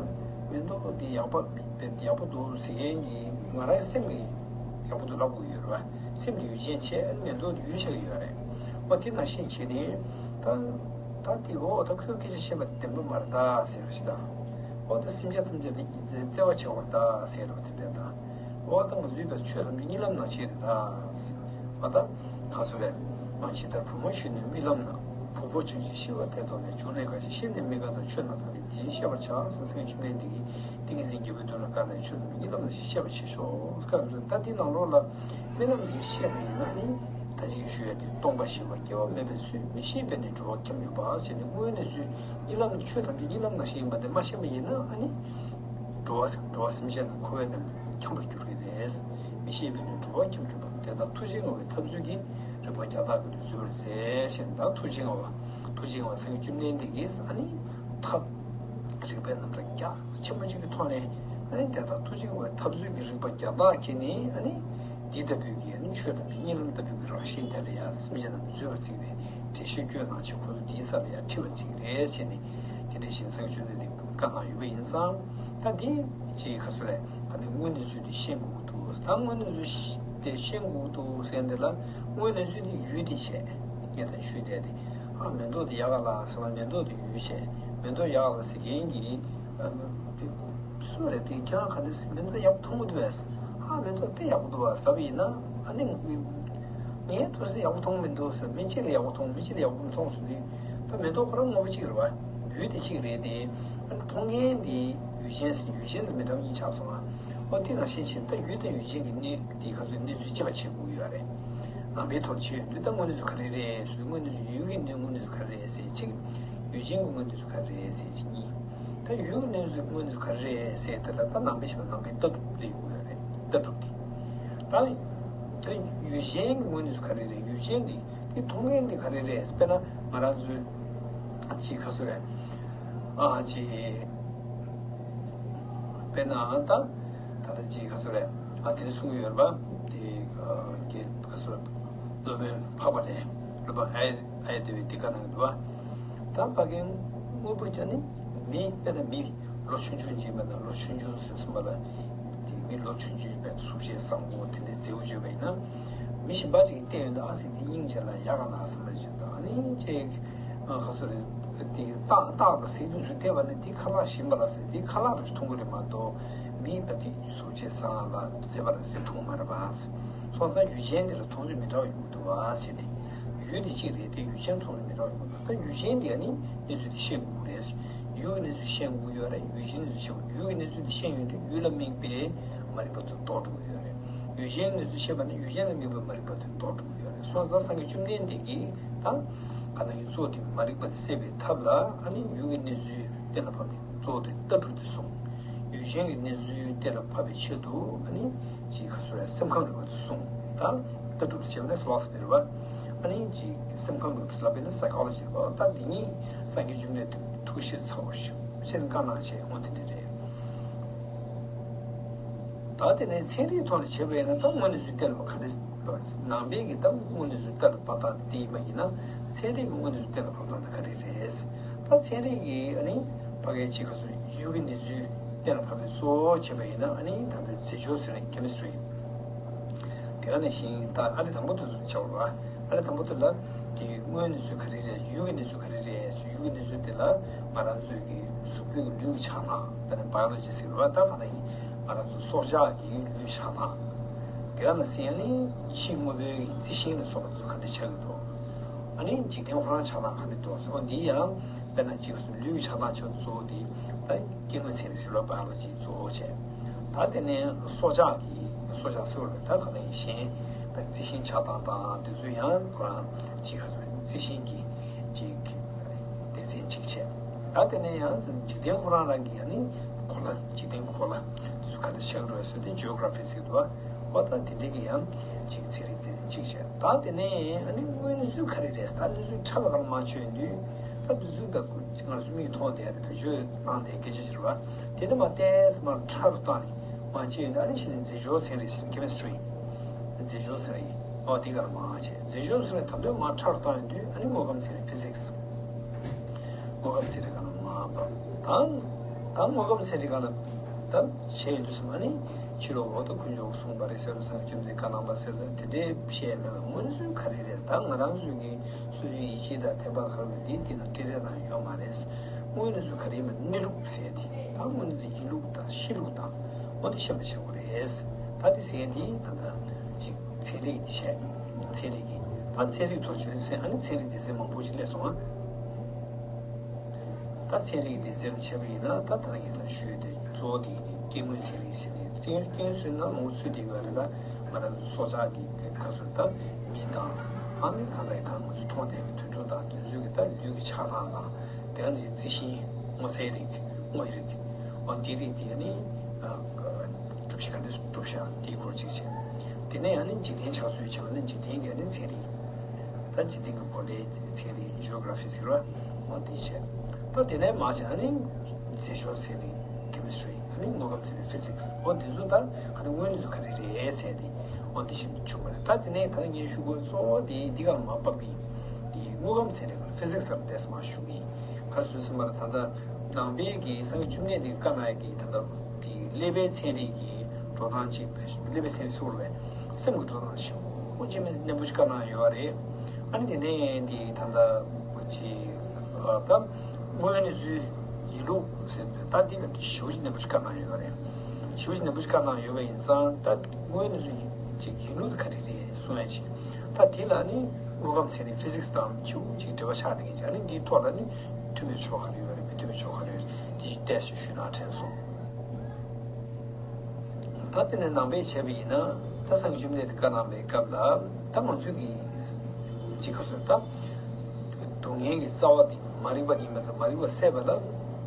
མེ་ཏོག་དེ་ཡག་པ་དེ་ཡག་པོ་འདུག་ཟེར་མཁན་གྱི་ང་རང་སེམས་ཀྱི་ཡག་པོ་འདུག་ལབ་དགོས་ཡོད་རེད་བ། སེམས་ཀྱི་ཡུལ་ཅན་བྱས་ཨ་ནི་མེ་ཏོག་དེ་ཡུལ་ཆགས་ཀྱི་ཡོད་རེད། ཨོ་དེ་ནང་བཞིན་བྱས་ནས་ད་ད་དེ་ཨོ་ད་ཁོའི་སྐད་ཆ་བཤད་པ་བདེན་པ་མ་རེད་ད་ཟེར་བ་ཞིག་དང་། ཨོ་ད་སེམས་ཅན་ཐམས་ཅད་ལ་བརྩེ་བ་བྱེད་དགོས་རེད་ད་ཟེར་བ་དེ་འདྲ་དང་། འོ་ད་ང་ཚོའི་བར་ཆོས་ཐམས་ཅད་གཉིད་ལམ་ནང་བཞིན་རེད་ད། འོ་ད་ག་ཚོད་རེད། ང་ཇི་ལྟར་བུ་མོ་ཞིག་ནི་རྨི་ལམ་ན། བུ་ཕོ་ཆུང་ཞིག་ཤི་བ་དེ་མཐོང་ནས། བྱུང་ནས་འགའ་ཞིག་ཤི་ནས་རྨི་དཀའ་དང་། ཆོས་རྣམས་ཐམས་ཅད་དེ་བཞིན་ཤེས་པར་བྱ། ཟེར་སངས་རྒྱས་བཅོམ་ལྡན་འདས་ཀྱིས་ཏིང་ངེ་འཛིན་རྒྱལ་པོའི་མདུན་ལ་བཀའ་གནང་། ཆོས་རྣམས་གཉིད་ལམ་ནང་བཞིན་ཤེས་པར་བྱེད་ཤོག་ཟེར་ག་ཚོད་ད་འདི་ནང་ལོགས་ལ་རྨི་ལམ་འདི་ཤེས་པ་ཡིན་ན་ནི་ད་ཅིག་ཞུ་ཡ་དེ་སྟོང་པ་ཞི་བ་སྐྱེ་བ་མེད་པའི་ཚུལ། མི་ཤེས་པས་ནི་འགྲོ་བ་འཁྱམས་གྱུར་པ་ཟེར་ནས་དངོས་གནས་ཚུལ་གཉིད་ལམ་ཆོས་ཐམས་ཅད་གཉིད་ལམ་ནང་བཞིན་ཡིན་པ་དེ་མ་ཤེས་པ་ཡིན་ན་ཨ་ནི། འགྲོ་བ་འགྲོ་བ་སེམས་ཅན་རྣམས་འཁོར་བའི་ནང་འཁྱམས་པར་འགྱུར་གྱི་རེད། མི་ཤེས་པས་ནི་འགྲོ་བ་འཁྱམས་གྱུར་པ། དེ་ལྟར་ཐུགས་རྗེ་མངའ་བའི་ཐབས་ཚུལ་གྱིས། རིག་པ་རྒྱ་སྟག་གི་ལུས་བཟོད་པར་མཛད་ཞེས་ད་ཐུགས་རྗེ་མངའ་བ། ཐུགས་རྗེ་མངའ་བ་སངས་རྒྱས་བཅོམ་ལྡན་འདས་ཀྱིས་ཨ་ནི་ཐབས། རིག་པའི་རྣམ་གྲངས་རྒྱ་ཆེན་པོ་ཅིག་གི་ཐོག་ནས་ཨ་ནི་དེ་ལྟར་ཐུགས་རྗེ་མངའ་བའི་ཐབས་ཚུལ་གྱིས་རིག་པ་རྒྱ་སྟག་གིས་ནི་ཨ་ནི། འདི་ལྟ་བུའི་གི་ཨ་ནི་ཆོས་དང་གཉིད་ལམ་ལྟ་བུའི་གི་རང་བཞིན་དེ་ལ་ཡང་སེམས་ཅན་རྣམས་འཛུལ་བར་བརྩིས་ནས་འགྲེལ་བཤད་བསྐྱོན་གནང་ཕྱིར་ཁོ་ཚོ་འདིའི་ས་ལ་ཡང་ཁྲིད་པར་བརྩིས་ཀྱི་རེད་ཟེར་ནས་དེ་འདྲ་བཞིན་སངས་རྒྱས་བཅོམ་ལྡན་འདས་ཀྱིས་བཀའ་གནང་ཡོད་པ་ཡིན་ཙང་ད་འདི་ཅིག་ག་ཚོད་རེད། ད་འདི་དངོས་གནས་ཚུལ་དེ་ཤེས་དགོས་ཀྱི་འདུག་ད་དངོས་གནས་ཚུལ་དེ་ཤེས་དགོས་ཀྱི་འདུག་ཟེར་འདི་ལ་དངོས་གནས་ཚུལ་དེ་ཡུལ་དེ་བྱས་ངས་ད་ཞུས་བསྡད་དེ་ཨ་མེ་ཏོག་དེ་ཡག་ག་ལ་ཟེར་བ་མེ་ཏོག་དེ་ཡུལ་བྱས་མེ་ཏོག་ཡག་ག་ལ་ཟེར་མཁན་གྱི་ཨ་དེ། སུ་རེད་དེ་ཁྱེད་རང་ག་འདྲ་སེ་མེ་ཏོག་ཡག་པོ་མཐོང་གི་འདུག་བས། ཧ་མེ་ཏོག་དཔེ་ཡག་པོ་འདུག་བ་ཟེར་བ་ཡིན་ན་ཨ་ནི་ངས་ཐུགས་སེ་ཡག་པོ་མཐོང་མི་འདུག་ཟེར་མི་གཅིག་ལ་ཡག་པོ་མཐོང་མི་གཅིག་ལ་ཡག་པོ་མཐོང་ཟེར་དུས་ད་མེ་ཏོག་ཁོ་རང་དངོས་པོ་གཅིག་རེད་བ། ཡུལ་དེ་གཅིག་རེད་དེ། ཨ་ནི་མཐོང་མཁན་དེ་ཡུལ་ཅན་ཟེར་ཡུལ་ཅན་དང་མི་འདྲ་བ་གཉིས་ཆགས་སོང་ང་། ཨོ་དེ་ནང་བཞིན་བྱས་ད་ཡུལ་དང་ཡུལ་ཅན་གྱི་གནས་དེ་ག་ཚོད་གནས་ཚུལ་དཔྱད་པ་བྱེད་དགོས་ཡོད་རེད། ནང་པའི་ཐོག་བྱེད་ཡོང་དུས་ད་དངོས་གནས་ཚུལ་ག་རེ་རེད་ཟེར་དངོས་གནས་ཚུལ་ཡུལ་གྱི་གནས་དངོས་གནས་ཚུལ་ག་རེ་རེད་ཟེར་གཅིག་ཡུལ་ཅན་གྱི་དངོས་གནས་ཚུལ་ག་རེ་རེད་ཟེར་གཅིག་གཉིས། ད་ཡུལ་གྱི་གནས་ཚུལ་དངོས་གནས་ག་རེ་རེད་ཟེར་དེ་ལ་ད་ནང་པའི་ཆ་ནས་ནང་པའི་ལྟ་གྲུབ་དེ་ཡོད་རེད། ལྟ་གྲུབ་དེ། ད་ད་ཡུལ་གཞན་གྱི་དངོས་གནས་ཚུལ་ག་རེ་རེད། ཡུལ་ཅན་དེ་དེ་མཐོང་མཁན་དེ་ག་རེ་རེད། དཔེར་ན་ང་རང་ཚོའི་ཅིག་ག་ཚོད་རེད། ཨ་ཅིག་དཔེར་ན་ད་ད་ལྟ་ཅིག་ག་ཚོད་རེད། ཨ་དེ་ནས་གསུང་གི་ཡོད་རེད་པ། དེ་ག་ཚོད་རེད། སློབ་དཔོན་འཕགས་པ་ལས། ལུས་པ་ཨའི་ཨའི་དེ་བས་དེ་ག་ནང་འདུག་བ། ད་ཕ་གིའི་དངོས་པོ་ཅན་ནི་མི་དཔེར་ན་མི་ལོ་ཆུང་ཆུང་ཅིག་མེད་ན་ལོ་ཆུང་ཆུང་ཟེར་སོང་བ་ལ། དེ་མི་ལོ་ཆུང་ཆུང་བས་གཟུགས་བྱད་བཟང་པོ་དེ་འདྲའི་མཛེས་པོ་བརྗོད་པ་ཡིན་ན། མི་གཞན་པ་ཅིག་གིས་བལྟས་ཡོང་དུས་ཨ་ཙི་དེ་སྙིང་རྗེ་ལ་ཡག་ག་ན་བསམ་པ་ཅིག་དང་ཨ་ནི་ཅིག་ཁ་སོ་རེ་དེ་རྟགས་རྟགས་དང་ཟེར་དུས་སུ་བལྟས་པ་ནི་དེ་ཁ་ལག་ཞིམ་པ་ལ་ཟེར་དེ་ཁ་ལག་རུ་མཐོང་གི་རེད་མ་གཏོགས་མི་ལ་དེ་གཟུགས་བྱད་བཟང་ལ་མཛེས་པ་ལ་ཟེར་མཐོང་མ་རེད་པ། སོང་ཙང་ཡུལ་ཅན་དེ་ལ་མཐོང་ཚུལ་མི་འདྲ་བ་ཡོང་གི་འདུག་བ་ཟེར་ནས། ཡུལ་དེ་གཅིག་རེད་དེ་ཡུལ་ཅན་མཐོང་ཚུལ་མི་འདྲ་བ་ཡོང་གི་འདུག་ད་ཡུལ་ཅན་དེ་ནི་གནས་ཚུལ་དེ་ཤེས་དགོས་རེད། ཡུལ་གྱི་གནས་ཚུལ་ཤེས་དགོས་ཡོད་རེད། ཡུལ་ཅན་གནས་ཚུལ་ཤེས་དགོས། ཡུལ་གྱི་གནས་ཚུལ་དེ་ཤེས་ཡོང་དུས་ཡུལ་ལ་དམིགས་པའི་མ་རིག་པ་དེ་ལྡོག་འགྲོ་གི་ཡོད་རེད། ཡུལ་ཅན་གནས་ཚུལ་ཤེས་པ་ནི་ཡུལ་ཅན་ལ་དམིགས་པའི་མ་རིག་པ་དེ་ལྡོག་འགྲོ་གི་ཡོད་རེད། སོང་ཙང་སངས་རྒྱས་བཅོམ་ལྡན་འདས་ཀྱིས་ད་ག་ན་ཡུལ་གཙོ་དེ་མ་རིག་པ་དེ་སེལ་བའི་ཐབས་ལ་ཨ་ནི་ཡུལ་གྱི་གནས་ཚུལ་གཏན་ལ་ཕབ་ནས་གཙོ་བོ་དེ་ལྟ་གྲུབ་དེ་གསུངས། ཡུལ་ཅན་གྱི་གནས་ཚུལ་གཏན་ལ་ཕབ་པའི་ཆེད་དུ་ཨ་ནི་ཅིག་ཁ་སོ་ཡ་སེམས་ཁམས་རིག་པ་དེ་གསུངས། ད་ལྟ་གྲུབ་ཟེར་བ་ནི་ཕི་ལོ་སོ་ཕི་རེད་བ། ཨ་ནི་ཅིག་སེམས་ཁམས་རིག་པ་ལབ་པས་ན་སའི་ཀོ་ལོ་ཇི་རེད་བ། ད་འདི་གཉིས་སངས་རྒྱས་བཅོམ་ལྡན་འདས་ཐུགས་བཞེད་ཚ་བོ་ཞིག་ཤེས་ན་དཀའ་གནང་བྱས་འོང་དེ་འདྲ་རེད། ད་དེ་ནས་ཚན་རིག་ཐོག་ནས་བྱས་པ་ཡིན་ན་ད་དངོས་གནས་ཚུལ་གཏན་ལ་ཕབ་ག་འདྲ། ནང་པའི་གི་ད་དངོས་གནས་ཚུལ་གཏན་ལ་ཕབ་སྟངས་དེ་ཡིན་པ་ཡིན་ན་ཚན་རིག་གི་དངོས་གནས་ཚུལ་གཏན་ལ་ཕབ་སྟངས་དེ་ག་རེ་རེད། ད་ཚན་རིག་གི་ཨ་ནི་ཕ་གའི་ཅིག་ག་སོ་ཡུལ་གྱི་གནས་ཚུལ་གཏན་ལ་ཕབ་པའི་གཙོ་བོ་བྱས་པ་ཡིན་ན་ཨ་ནི་ད་ལྟའི་རྫས་སྦྱོར་ཟེར་ནས་ཀེ་མི་སི་ཊི་རི། དེ་ག་ནང་བཞིན་ད་ཨ་ནི་དང་པོ་དེ་ཚོ་བྱ་བ་རེད་བ། ཨ་ནི་དང་པོ་དེ་ལ་དེ་དངོས་གནས་ཚུལ་ག་རེ་རེད། ཡུལ་གྱི་གནས་ཚུལ་ག་རེ་རེད། ཡུལ་གྱི་གནས་ཚུལ་དེ་ལ་ང་རང་ཚོའི་གི་གཟུགས་པོའི་གི་ལུས་ཀྱི་ཆགས་སྡང་དཔེར་ན་བ་ཡོ་ལོ་ཇི་ཟེར་བ་ད་ག་ནང་བཞིན་ང་རང་ཚོ་སྲོག་ཆགས་ཀྱི་ལུས་ཆགས་སྡང་། དེ་ག་ནང་བཞིན་ཨ་ནི་ཕྱི་དངོས་པོའི་གི་རྩི་ཤིང་ལ་སོགས་པ་དེ་ཚོ་ག་འདྲ་ཆགས་ཀྱི་འདུག་ཨ་ནི་འཇིག་རྟེན་ཁོ་རང་ཆགས་སྡང་ག་འདྲ་འདུག་ཟེར་བ་འདི་ཡང་དཔེར་ན་ཅིག་ལུས་ཀྱི་ཆགས་སྡང་ཆགས་གཙོ་བོ་དེ་ད་སྐྱེ་དངོས་ཚན་རིག་ཟེར་བ་བ་ཡོ་ལོ་ཇི་གཙོ་བོ་བྱས། ད་དེ་ནས་སྲོག་ཆགས་ཀྱི་སྲོག་ཆགས་ཟེར་བ་ད་ག་ནང་བཞིན་ད་རྩི་ཤིང་ཆགས་སྡང་དང་དེ་ཚོ་ཡང་ཁོ་རང་ཅིག་ག་ཚོད་རྩི་ཤིང་གི་ཅིག་སྡེ་ཚན་གཅིག་བྱས། ད་དེ་ནས་ཡང་འཇིག་རྟེན་ཁོ་རང་རང་གི་ཡང་ནི་གོ་ལ་འཇིག་རྟེན་གོ་ལ་དེ་ཚོ་ག་འདྲ་ཆགས་རོགས་ཟེར་དུས་ཇི་ཡོ་གྷ་ར་ཕི་ཟེར་འདུག་བ། འོ་ད་དེ་འདྲ་གི་ཡང་ཅིག་ཚན་རིག་སྡེ་ཚན་གཅིག་བྱས། ད་དེ་ནས་ཨ་ནི་དངོས་གནས་ཚུལ་ག་རེ་རེད། ད་གནས་ཚུལ་ཕྲ་ལ་ག་ལ་མ་བརྗོད་དུས་ད་དེ་ཚོ་ད་ང་ཚོ་མིག་མཐོང་བསྡད་ཡ་དེ་བེད་སྤྱོད་བཏང་བསྡད་སྐད་ཆ་ཅིག་རེད་བ། དེ་འདྲ་མ་བལྟས་མ་ཕྲ་རུ་བཏང་ནས་མ་བྱས་ཡོད་ན་ཨ་ནི་ཕྱི་ནས་རྫས་སྦྱོར་ཚན་རིག་ཟེར་ཀེ་མི་སི་ཊི་རི། རྫས་སྦྱོར་ཚན་རིག་འོ་དེ་ག་ལ་མ་བྱས། རྫས་སྦྱོར་ཚན་རིག་ད་དུང་མ་ཕྲ་རུ་བཏང་ཡོང་དུས་ཨ་ནི་དངོས་ཁམས་ཚན་རིག་ཕི་ཟིག་སི། དངོས་ཁམས་ཚན་རིག་ག་ལ་མ་བབས། ད་ད་དངོས་ཁམས་ཚན་རིག་ག་ལ་ད་བྱས་ཡོང་དུས་སམ་ཨ་ནི་ཕྱི་ལོགས་ལོགས་ད་ཁུ་འཇོག་གསུངས་པ་རེད་ཟེར་བ་སངས་རྒྱས་བཅོམ་ལྡན་བཀའ་གནང་པ་ཟེར་ད་དེ་འདྲའི་བཤད་མེད་ལ་དངོས་གནས་ཚུལ་ག་རེ་རེད། ད་ང་རང་ཚོའི་གི་སོ་སོའི་ཡིད་ཆེས་དང་དད་པ་ག་རེ་འདི་དེ་ན་སྤྲེལ་རེ་དང་ཡོད་མ་རེད། དངོས་གནས་ཚུལ་ག་རེ་ཡིན་པ་གནས་ལུགས་ཟེར་དེ་ད་དངོས་གནས་ཚུལ་ཡིན་ལུགས་དང་ཤེས་ལུགས་དང་འོ་དེ་ཤེས་པ་བྱེད་དགོས་རེད། ད་དེ་ཟེར་དེ་ད་ད་ཅིག་ཚན་རིག་དེ་བྱས། ཚན་རིག་གི་ད་ཚན་རིག་ཐོག་བྱས་ཚེ་ཨ་ནི་ཚན་རིག་སྡེ་ཚན་མང་པོ་ཞིག་སླེབས་སོང་ང་། ད་ཚན་རིག་གི་སྡེ་ཚན་བྱས་པ་ཡིན་ན་ད་ད་གིན་ད་ཞུས་ཏེ་གཙོ་བོ་དེ་སྐྱེ་དངོས་ཚན་རིག་ཟེར་ནས་སྐྱེ་དངོས་ཚན་རིག་ན་མང་པོ་ཚུད་བསྡད་ཡོད་རེད། ད་ང་རང་ཚོ་སྲོག་ཆགས་ཀྱི་ཁ་ཟུར་ད་མི་དང་ཨ་ནི་གང་ལྟར་གང་ང་ཚོ་མཐོང་བསྡད་ཀྱི་དུད་འགྲོ་དང་དེ་ཚོའི་གི་ད་ལུས་ཀྱི་ཆགས་སྡང་དང་དེ་ག་ནང་བཞིན་རྩི་ཤིང་སྔོ་ཚལ་རིགས་སྔོ་ཡི་རིགས་འོ་འདི་རིགས་དེ་ནི་གྲུབ་ཆ་ག་འདྲ་གྲུབ་ཆ་དེའི་སྐོར་ཅིག་བྱས། དེ་ནས་ཡང་ནི་འཇིག་རྟེན་ཆགས་ཚུལ་བྱས་པ་ནི་འཇིག་རྟེན་གྱི་ནི་ཚན་རིག་ད་འཇིག་རྟེན་གྱི་གོ་ལའི་ཚན་རིག་ཇི་ཡོ་གྷ་ར་ཕི་ཟེར་བ་འོ་དེ་བྱས། ད་དེ་ནས་མ་བྱས་ནི་རྫས་སྦྱོར་ཚན་རིག་ཀེ་མི་སི་ཊི་རི་ཨ་ནི་དངོས་ཁམས་ཚན་རིག་ཕི་ཟིག་སི་འོ་དེ་ཚོ་ད་ག་ནི་དངོས་གནས་ཚུལ་ག་རེ་རེད་ཟེར་ཏེ་འོ་དེ་བཞིན་དུ་བྱུང་བ་རེད། ད་དེ་ནས་ད་ངས་ཞུ་དགོས་གཙོ་བོ་དེ་འདི་ག་ལ་མ་བབས་པའི་དེ་དངོས་ཁམས་ཚན་རིག་ཕི་ཟིག་སི་ལ་བལྟས་མ་ཞུ་གི་ག་སུ་སེམས་པར་ད་ལྟ་ནང་པའི་གི་སངས་རྒྱས་བཅོམ་ལྡན་འདས་ཀྱི་བཀའ་གནང་ཡ་གི་ད་ལྟ་གི་ཀླད་པའི་ཚན་རིག་གི་འགྲོ་སྟངས་ཅིག་ཀླད་པའི་ཚན་རིག་ཟེར་བ་སེམས་ཀྱི་འགྲོ་སྟངས་ཤིག་ཁོ་ཅི་མི་རྣོན་པོ་ཅིག་བཀའ་གནང་ཡོད་རེད། ཨ་ནི་དེ་ནས་འདི་ད་ལྟ་ཅི་ད་དངོས་གནས་ཚུལ་ཡིན་ལུགས་ཟེར་ད་འདི་ལ་ཞེ་པོ་ཅིག་རྣོན་པོ་ཅིག་བཀའ་གནང་ཡོད་རེད། ཞེ་པོ་ཅིག་རྣོན་པོ་ཅིག་བཀའ་གནང་ཡོད་པ་ཡིན་ཙང་ད་དངོས་གནས་ཚུལ་ཅིག་ཡིན་ལུགས་དེ་ག་རེ་རེད་གསུང་ཡ་ཅིག་ད་དེ་ལ་ནི་དངོས་ཁམས་ཚན་རིག་ཕི་ཟིག་སི་དང་ཅུང་ཅིག་འབྲེལ་བ་ཆགས་བསྡད་མཁན་ཅིག་ཨ་ནི་འདིའི་ཐོག་ལ་ནི་མཐུན་པའི་ཕྱོགས་ག་རེ་ཡོད་རེད། མི་མཐུན་པའི་ཕྱོགས་ག་རེ་ཡོད་རེད། འདི་བལྟས་ཞེས་ཞུས་ན་དྲན་སོང་། ད་དེ་ནས་ནང་པས་བྱས་པ་ཡིན་ན་ད་སངས་རྒྱས་བཅོམ་ལྡན་འདས་བཀའ་གནང་བའི་སྐབས་ལ་ད་ང་ཚོས་ཀྱི་ཅིག་ག་སོ་ད་སྡུག་བསྔལ་གྱི་རྩ་བ་དེ་མ་རིག་པ་ཡིན་པ་ཙང་མ་རིག་པ་བསལ་བ་ལ་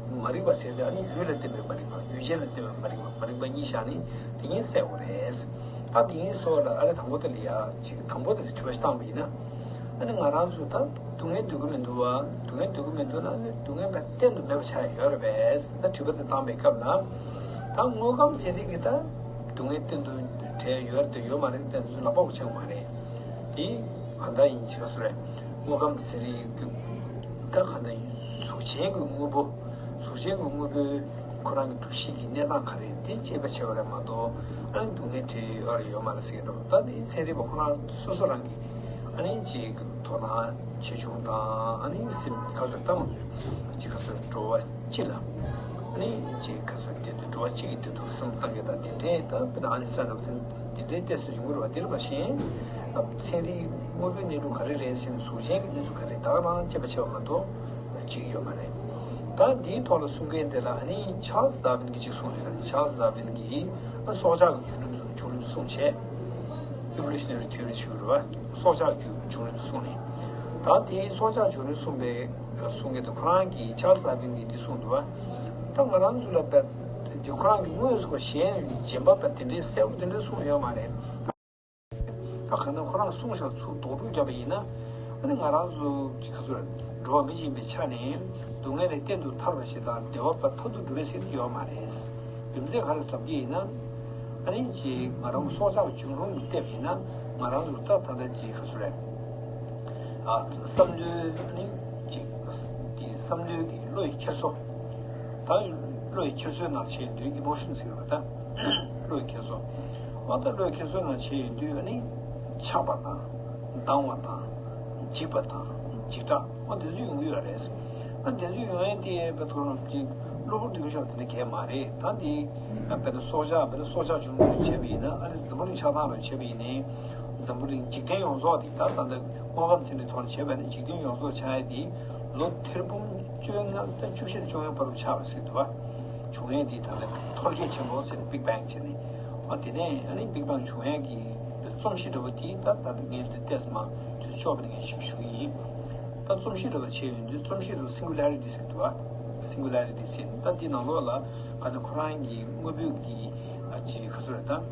མ་རིག་པ་ཟེར་ཏེ་ཨ་ནི་ཡུལ་ལ་བརྟེན་པའི་མ་རིག་པ་ཡུལ་ཅན་ལ་བརྟེན་པའི་མ་རིག་པ་མ་རིག་པ་གཉིས་བཞག་ནས་དེ་གཉིས་བསལ་དགོས་རེད། ད་དེ་ཡིན་སོགས་ལ་ཨ་ལེ་དང་པོ་དེ་ལ་ཡ་ཅིག་དང་པོ་དེ་ལ་དྲི་བ་ཞིག་བཏང་བ་ཡིན་ན། ཨ་ནི་ང་རང་ཚོ་ད་སྡུག་བསྔལ་འདོད་ཀྱི་མི་འདུག་བ། སྡུག་བསྔལ་འདོད་ཀྱི་མི་འདུག་ན་ཨ་ནི་སྡུག་བསྔལ་བས་གཏན་དུ་མེད་པ་ཆགས་ཡོད་རེད་པས་ད་དྲི་བ་དེ་བཏང་པའི་སྐབས་ལ། ད་དངོས་ཁམས་ཚན་རིག་གིས་ད་སྡུག་བསྔལ་གཏན་དུ་བྲལ་ཡོད་རེད་དེ་ཡོད་མ་རེད་དེ་ཚོ་ལབ་པ་ཆགས་མ་རེད། དེ་ག་འདྲ་ཡིན་ཅིག་སུ་རེད། དངོས་ཁམས་ཚན་རིག་གི་ད་ག་འདྲ་ཡིན། གཟུགས་ཅན་གྱི་དངོས་པོ། གཟུགས་ཅན་གྱི་དངོས་པོའི་ཁོ་རང་གི་གྲུབ་གཞི་གི་གནས་སྟངས་ག་རེ་རེད་དེ་དཔྱད་པ་བྱས་པ་རེད་མ་གཏོགས། ཨ་ནི་སྡུག་བསྔལ་འཕྲད་ཡོད་རེད་ཡོད་མ་རེད་ཟེར་གྱི་འདུག་ད་དེ་ཚན་རིག་པ་ཁོ་རང་སོ་སོ་རང་གི་ཨ་ནི་ཅིག་དོ་སྣང་ཆེ་ཆུང་དང་། ཨ་ནི་སེམས་ཁ་གསོ་བཏང་། ཅིག་ཁ་གསོ་འགྲོ་བ་སྤྱི་ལ། ཨ་ནི་ཅིག་ཁ་གསོ་བདེ་སྡུག་འགྲོ་བ་སྤྱི་གི་བདེ་སྡུག་ལ་བསམ་བློ་བཏང་མཁན་དང་དེ་འདྲའི་ད་དཔེར་ན་ཨ་ནི་སན་རབ་དེ་འདྲའི་ཏོག་ཙམ་ཡོང་གི་རེད་པ། དེ་རེད་པ་གཞན། ཚན་རིག་དངོས་པོའི་གནས་ལུགས་ག་རེ་རེད་ཟེར་ན། གཟུགས་ཅན་གྱི་གནས་ཚུལ་ག་རེ་ད་ག་རང་དཔྱད་པ་བྱས་པ་མ་གཏོགས་ཅིག་ཡོད་མ་རེད། ད་འདིའི་ཐོག་ལ་གསུང་མཁན་དེ་ལ་ཨ་ནི་ཆཱལ་སི་ཌར་ཝིན་གྱིས་ཅིག་གསུངས་ཡོད་རེད། ཆཱལ་སི་ཌར་ཝིན་གྱིས་ཨ་སྲོག་ཆགས་ཀྱི་བྱུང་རིམ་བྱུང་རིམ་གསུངས་བྱས། Evolutionary Theory ཞུ་རེད་པ། སྲོག་ཆགས་ཀྱི་བྱུང་རིམ་གསུངས་ནས། ད་དེའི་སྲོག་ཆགས་བྱུང་རིམ་གསུངས་པའི་གསུང་མཁན་དེ་ཁོ་རང་གིས་ཆཱལ་སི་ཌར་ཝིན་གྱིས་འདི་གསུངས་འདུག་པ། ད་ང་རང་ཚོ་ལ་བལྟས་དེ་ཁོ་རང་གིས་དངོས་སུ་གཞན་གཞན་པ་བལྟས་དེ་འདྲའི་གསལ་པོ་དེ་འདྲ་གསུངས་ཡོད་མ་རེད། ད་གང་ལྟར་ཁོ་རང་གསུངས་བཞག་ཚུར་ལྡོག་ཕྲུག་བརྒྱབ་པ་ཡིན་ན། ཨ་ནི་ང་རང་ཚོ་གི་ཁ་ཚུར་འགྲོ་བ་མི་ཡིན་པའི་ཆ་ནས་སྡུག་བསྔལ་ལས་གཏན་དུ་ཐར་བ་ཞིག་དང་བདེ་བ་མཐར་ཐུག་འགྲུབ་པའི་ཟེར་ཡོད་མ་རེད། རྒྱུ་མཚན་ག་རེ་ཟེར་གྱི་ཡིན་ན། ཨ་ནི་ཅིག་ང་རང་སྲོག་ཆགས་བྱུང་རུང་གི་བལྟས་པ་ཡིན་ན། ང་རང་ཚོ་ད་ད་ལྟ་ཅིག་ག་ཚོད་རེད། ཨ་བསམ་བློའི་ཨ་ནི་ཅིག་དེ་བསམ་བློའི་གི་བློ་ཡི་འཁྱེར་སོ། ད་བློ་ཡི་འཁྱེར་སོའི་ནང་བྱས་ཡོང་དུས་ཨི་མོ་ཤན་ཟེར་བ་ད་བློ་ཡི་འཁྱེར་སོ། འོ་ད་བློ་ཡི་འཁྱེར་སོའི་ནང་བྱས་ཡོང་དུས་ཨ་ནི་ཆགས་པ་དང་། སྡང་བ་དང་། འཇིགས་པ་དང་། འཇིགས་སྐྲག་འོ་དེ་ཚོ་ཡོང་གི་ཡོད་རེད། ཨ་དེ་ཚོ་ཡོང་ཡས་དེ་བས་ཐོག་ནས་ཀྱི་གློ་བུར་དུ་ཡོང་ཤག་དེ་འདྲ་གས་མ་རེད། ད་འདི་དཔེར་ན་སྲོག་ཆགས། དཔེར་ན་སྲོག་ཆགས་བྱུང་རུང་བྱས་པ་ཡིན་ན། ཨ་ནི་འཛམ་བུ་གླིང་ཆགས་སྟངས་ལ་བྱས་པ་ཡིན་ནའི། འཛམ་བུ་གླིང་འཇིག་རྟེན་ཡོངས་རྫོགས་དེ་ད་ད་ལྟ་དངོས་ཁམས་ཚན་རིག་ཐོག་ནས་བྱས་པ་ཡིན་ན། འཇིག་རྟེན་ཡོངས་རྫོགས་ཆགས་ཡས་དེ་ལོ་ཐེར་འབུམ་བཅོ་ལྔ་དང་བཅུ་བཞི་དང་བཅོ་ལྔ་བར་དུ་ཆགས་པ་ཟེར་འདུག་བ། བྱུང་ཡས་དེ་ད་ལྟ་ཐོལ་སྐྱེད་ཆེན་པོ་ཟེར་ནས་བིག་བེང་བྱས་ནས། ཨ་དེ་ནས་ཨ་ནི་བིག་བེང་བྱུང་ཡས་ཀྱི་རྩོམ་གཞི་འདྲ་བོ་དེ་ད་ད་ལྟ་ངས་འདི་ཏོག་ཙམ་དུས་ཚོད་ལྕོགས་པ་ནས་ངས་ཞིག་ཞུ་གི་ཡིན། ད་རྩོམ་གཞི་འདྲ་བོ་བྱས་ཡོང་དུས་རྩོམ་གཞི་འདྲ་བོ་སིང་གུ་ལེ་རི་ཊི་ཟེར་འདུག་བ། སིང་གུ་ལེ་རི་ཊི་ཟེར་ནས། ད་འདི་ནང་ལོགས་ལ་ག་ད་ཁོ་རང་གི་དངོས་པོའི་གི་ཨ་ཅིག་ག་ཚོད་རེད།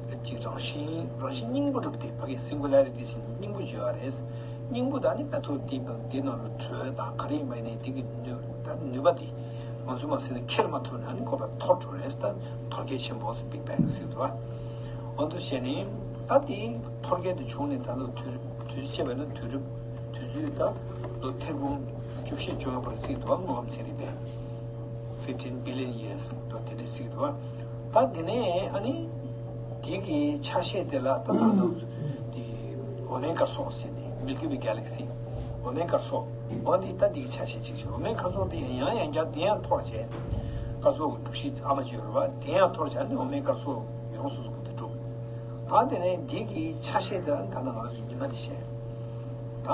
ད་ཅིག་རང་བཞིན། རང་བཞིན་སྙིང་པོ་འདྲ་བོ་དེ་ཕ་གི་སིང་གུ་ལེ་རི་ཊི་ཟེར་ནས་སྙིང་པོ་བརྗོད་ཡ་རེད། སྙིང་པོ་ད་ནི་ད་ཐུག་དེ་དེ་ནང་ལ་དྲོད་དང་ག་རེ་ཡིན་པ་ཡིན་ནའི་དེ་གི་ནུས། ད་ནུས་པ་དེ་ང་ཚོ་མ་ཟེར་ན་འཁྱེར་མ་ཐུབ་ན་ནི་ཁོ་པ་འཐོར་འགྲོ་རེད། ད་ཐོལ་སྐྱེད་ཆེན་པོ་ཟེར་བིག་བེང་ཟེར་འདུག་བ། འོ་འདུག་བྱས་ནས་ད་དེ་ཐོལ་སྐྱེད་དེ་བྱུང་ནས་ད་ལོ་དུས་དུས་ཚོད་བྱས་པ་ན་དུས་རབས་དུས་ཚོད་ད་ལོ་ཐེར་འབུམ་བཅུ་བཞི་བཅོ་ལྔ་བར་བརྩིས་འདུག་བ། དངོས་ཁམས་ཚན་རིག་པས་fifteen billion years འདུག་དེ་འདྲ་བརྩིས་འདུག་བ། ད་དེ་ནས་ཨ་ནི་དེ་གི་ཆ་ཤས་དེ་ལ་ད་ད་དུང་དེ་འོ་མའི་སྐར་ཚོགས་ཟེར་ནས། Milky Way Galaxy འོ་མའི་སྐར་ཚོགས། འོ་འདི་ད་འདི་གི་ཆ་ཤས་གཅིག་བྱས། འོ་མའི་སྐར་ཚོགས་དེ་ཡང་ཡང་ཡང་བསྐྱར་དེ་ཡང་འཐོར་བྱས། སྐར་ཚོགས་ཀྱི་གྲུ་བཞི་ཨ་མ་ཅིག་ཡོད་རེད་བ། དེ་ཡང་འཐོར་བྱས་ནས་འོ་མའི་སྐར་ཚོགས་ཡོངས་སུ་རྫོགས་པ་དེ་གྲུབ། ད་དེ་ནས་འདི་གི་ཆ་ཤས་དེ་ལ་ད་ནང་ང་རང་ཚོ་ཉི་མ་དེ་བྱས། ད་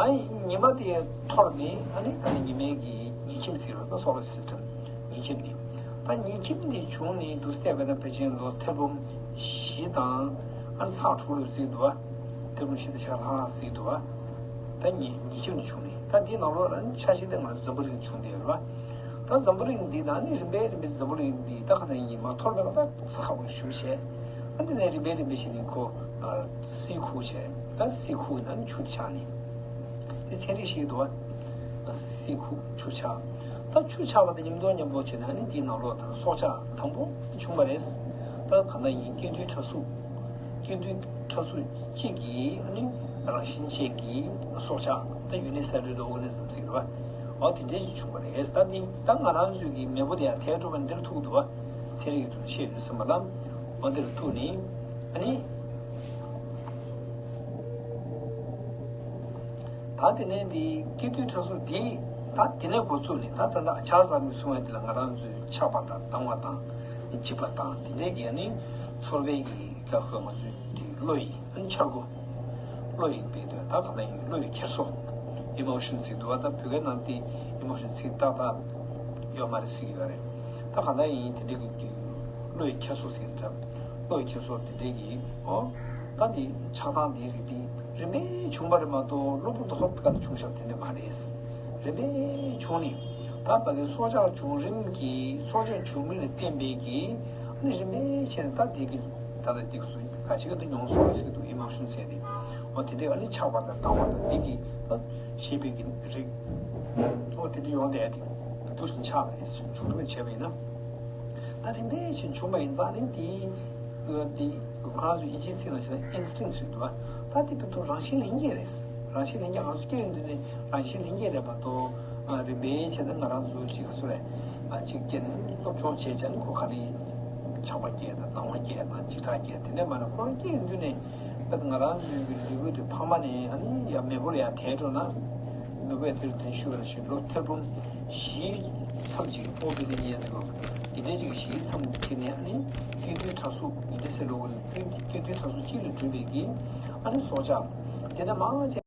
ཉི་མ་དེ་འཐོར་ནས་ཨ་ནི་ད་ནི་ཉི་མའི་གི་ཉིན་ཁྱིམ་ཟེར་བ་ད་solar system ཉིན་ཁྱིམ་དེ། ད་ཉིན་ཁྱིམ་དེ་བྱུང་ནས་འདུག་སྟེ་བས་ན་ཕལ་ཆེར་ལོ་ཐེར་འབུམ་བཞི་དང་ཨ་ནི་ཚེག་དྲུག་ལ་ཟེར་འདུག་བ། ཐེར་འབུམ་བཞི་དང་ཕྱེད་ཀ་ལྷག་ཟེར་འདུག་བ། ད་ཉིན་ཉིན་ཁྱིམ་དེ་བྱུང་ནས། ད་འདིའི་ནང་ལོགས་ལ་ནི་ཆ་ཤས་དེ་ང་ཚོ་འཛམ་བུ་གླིང་བྱུང་བསྡད་ཡོད་རེད་བ། ད་འཛམ་བུ་གླིང་འདི་ད་ནི་རིམ་པས་རིམ་པས་འཛམ་བུ་གླིང་འདི་ད་ག་ནས་ཡིན་མ་འཐོར་བའི་ལ་ད་ཚ་བོ་ཞུ་བྱས། ཨ་འདི་ནས་རིམ་པས་རིམ་པས་བྱས་ནས་ཁོ་ཨ་བསིལ་ཁུག་བྱས། ད་བསིལ་ཁུག་ནང་ཆུ་ཆགས་ནས། འདི་ཚན་རིག་ཞིག་འདུག་བ། བསིལ་ཁུག་ཆུ་ཆགས། ད་ཆུ་ཆགས་པ་དང་མཉམ་དུ་མཉམ་དུ་བྱས་ནས་ཨ་ནི་འདིའི་ནང་ལོགས་ད་སྲོག་ཆགས་དང་པོ་བྱུང་བ་རེད། ད་ག་ནས་ཡིན། སྐྱེ་དུས་ཕྲ་གཟུགས། སྐྱེ་དུས་ཕྲ་གཟུགས་གཅིག་གི་ཨ་ནི་རང་བཞིན་ཅན་གྱི་སྲོག་ཆགས། ད་unicellular organism ཟེར་བ། འོ་དེ་འདྲ་ཞིག་བྱུང་བ་རེད། ད་འདི་ད་ང་རང་ཚོའི་གི་མེས་པོ་དེ་ཡང་ཐལ་འགྲོ་བ་འདིར་ཐུག་འདུག་བ། ཚན་རིག་གི་ཐོག་ནས་བཤད་ཡོད་བསམ་པ་ལ། འོ་འདིར་ཐུག་ནས་ཨ་ནི། ད་དེ་ནས་འདི་སྐྱེ་དུས་ཕྲ་གཟུགས་འདི་ད་དེ་ནས་འགོ་བཙུགས་ནས། ད་ད་ལྟ་ཆགས་ཟག་མི་གསུང་བ་འདི་ལ་ང་རང་ཚོའི་ཆགས་པ་དང་སྡང་བ་དང་འཇིགས་པ་དང་དེ་འདྲའི་གི་ཨ་ནི་ཚོར་བའི་གི་ཀ་ཁོ་ང་ཚོའི་འདི་བློ་ཡི་ཨ་ནི་འཆར་སྒོ། བློ་ཡི་དཔེ་དོན་ད་ག་ལ་ཡིན། བློ་ཡི་འཁྱེར་སོ། ཨི་མོ་ཤན་ཟེར་འདུག་བ། ད་བོད་སྐད་ནང་དེ་ཨི་མོ་ཤན་ཚིག་ཏག་ཏག་ཡོད་མ་རེད་ཟེར་གྱི་ཡོད་རེད། ད་ག་ལ་ཡིན། དེ་འདྲའི་གི་བློ་ཡི་འཁྱེར་སོ་ཟེར་འདྲ། བློ་ཡི་འཁྱེར་སོ་དེ་འདྲའི་གི་ཨོ། ད་འདི་ཆགས་སྡང་འདིའི་རིགས་འདི་རིམ་པས་བྱུང་བ་རེད་མ་གཏོགས་གློ་བུར་དུ་ཧོབ་ཏེ་ག་ལ་བྱུང་ཤག་དེ་འདྲ་མ་རེད། རིམ་པས་བྱུང་ནས་ད་ཕ་གི་སྲོག་ཆགས་བྱུང་རིམ་གྱི་སྲོག་ཆགས་བྱུང་མིན་ལ་བརྟེན་པའི་གི་ཨ་ནི་རིམ་པས་བྱས་ནས་ད་འདི་གི་ད་ལྟ་འདི་གི་སུ་ག་ཞིག་གི་ད་མྱོང་ཚོར་ཟེར་འདུག་ཨི་མོ་ཤན་ཟེར་ཏེ། འོ་དེ་འདྲའི་ཨ་ནི་ཆགས་པ་དང་སྡང་བ་དང་འདི་གི་ད་ཤེས་པའི་གི་རིགས། འོ་དེ་འདྲ་ཡོང་བསྡད་དེ་དུས་སུ་ཆགས་རེད་ཟེར་བྱུང་འགྲོ་བྱས་པ་ཡིན་ན། ད་རིམ་པས་བྱས་བྱུང་བ་ཡིན་ཙང་ནི་དེ་འདི་ཁོ་རང་ཚོ་དབྱིན་ཇིའི་ཚིག་ནང་བཤད་ན་ཨིན་སི་ཊིང་ཟེར་འདུག་བ། ད་དེ་བོད་དུ་རང་བཞིན་ལྷན་སྐྱེས་རེད། རང་བཞིན་ལྷན་སྐྱེས་ང་ཚོ་སྐྱེ་ཡོང་དུས་ནས། རང་བཞིན་ལྷན་སྐྱེས་རེད་མ་གཏོགས། ཨ། རིམ་པས་བྱས་ན་ང་རང་ཚོ་ཅིག་སུ་རེད། ཨ། ཅིག་སྐྱེས་ནས་སློབ་སྦྱོང་བྱས་བྱས་ནས་ཁོ་ག་རེ་ཆགས་པ་སྐྱེས་དང་སྣང་བ་སྐྱེས་དང་འཇིགས་སྐྲག་སྐྱེས། དེ་འདྲ་མ་རེད། ཁོ་རང་སྐྱེས་ཡོང་དུས་ནས་ད་ང་རང་ཚོའི་གི་ལུས་པོ་དེ་ཕ་མ་ནས། ཨ་ནི་ཡ་མེས་པོ་ལ་ཡ་དེད་འགྲོ་ན། མེས་པོས་དེར་དོན་ཞུ་བ་ནང་བཞིན་ལོ་ཐེར་འབུམ་བཞི་མཚམས་ཅིག་ཕོག་དུས་ནས་ཉེ་ཟེར་གོ། འདི་འདྲའི་ཅིག་བཞི་མཚམས་ཅིག་ནས། ཨ་ནི་སྐྱེ་དུས་ཕྲ་གཟུགས་འདི་འདྲ་ཟེར་འགྲོ་གི་རེད། སྐྱེ་དུས་ཕྲ་གཟུགས་གཅིག་ལས་གྲུབ་པའི་གི། ཨ་ནི་སྲོག་ཆགས་དེ་འདྲ་མང་ཆེ།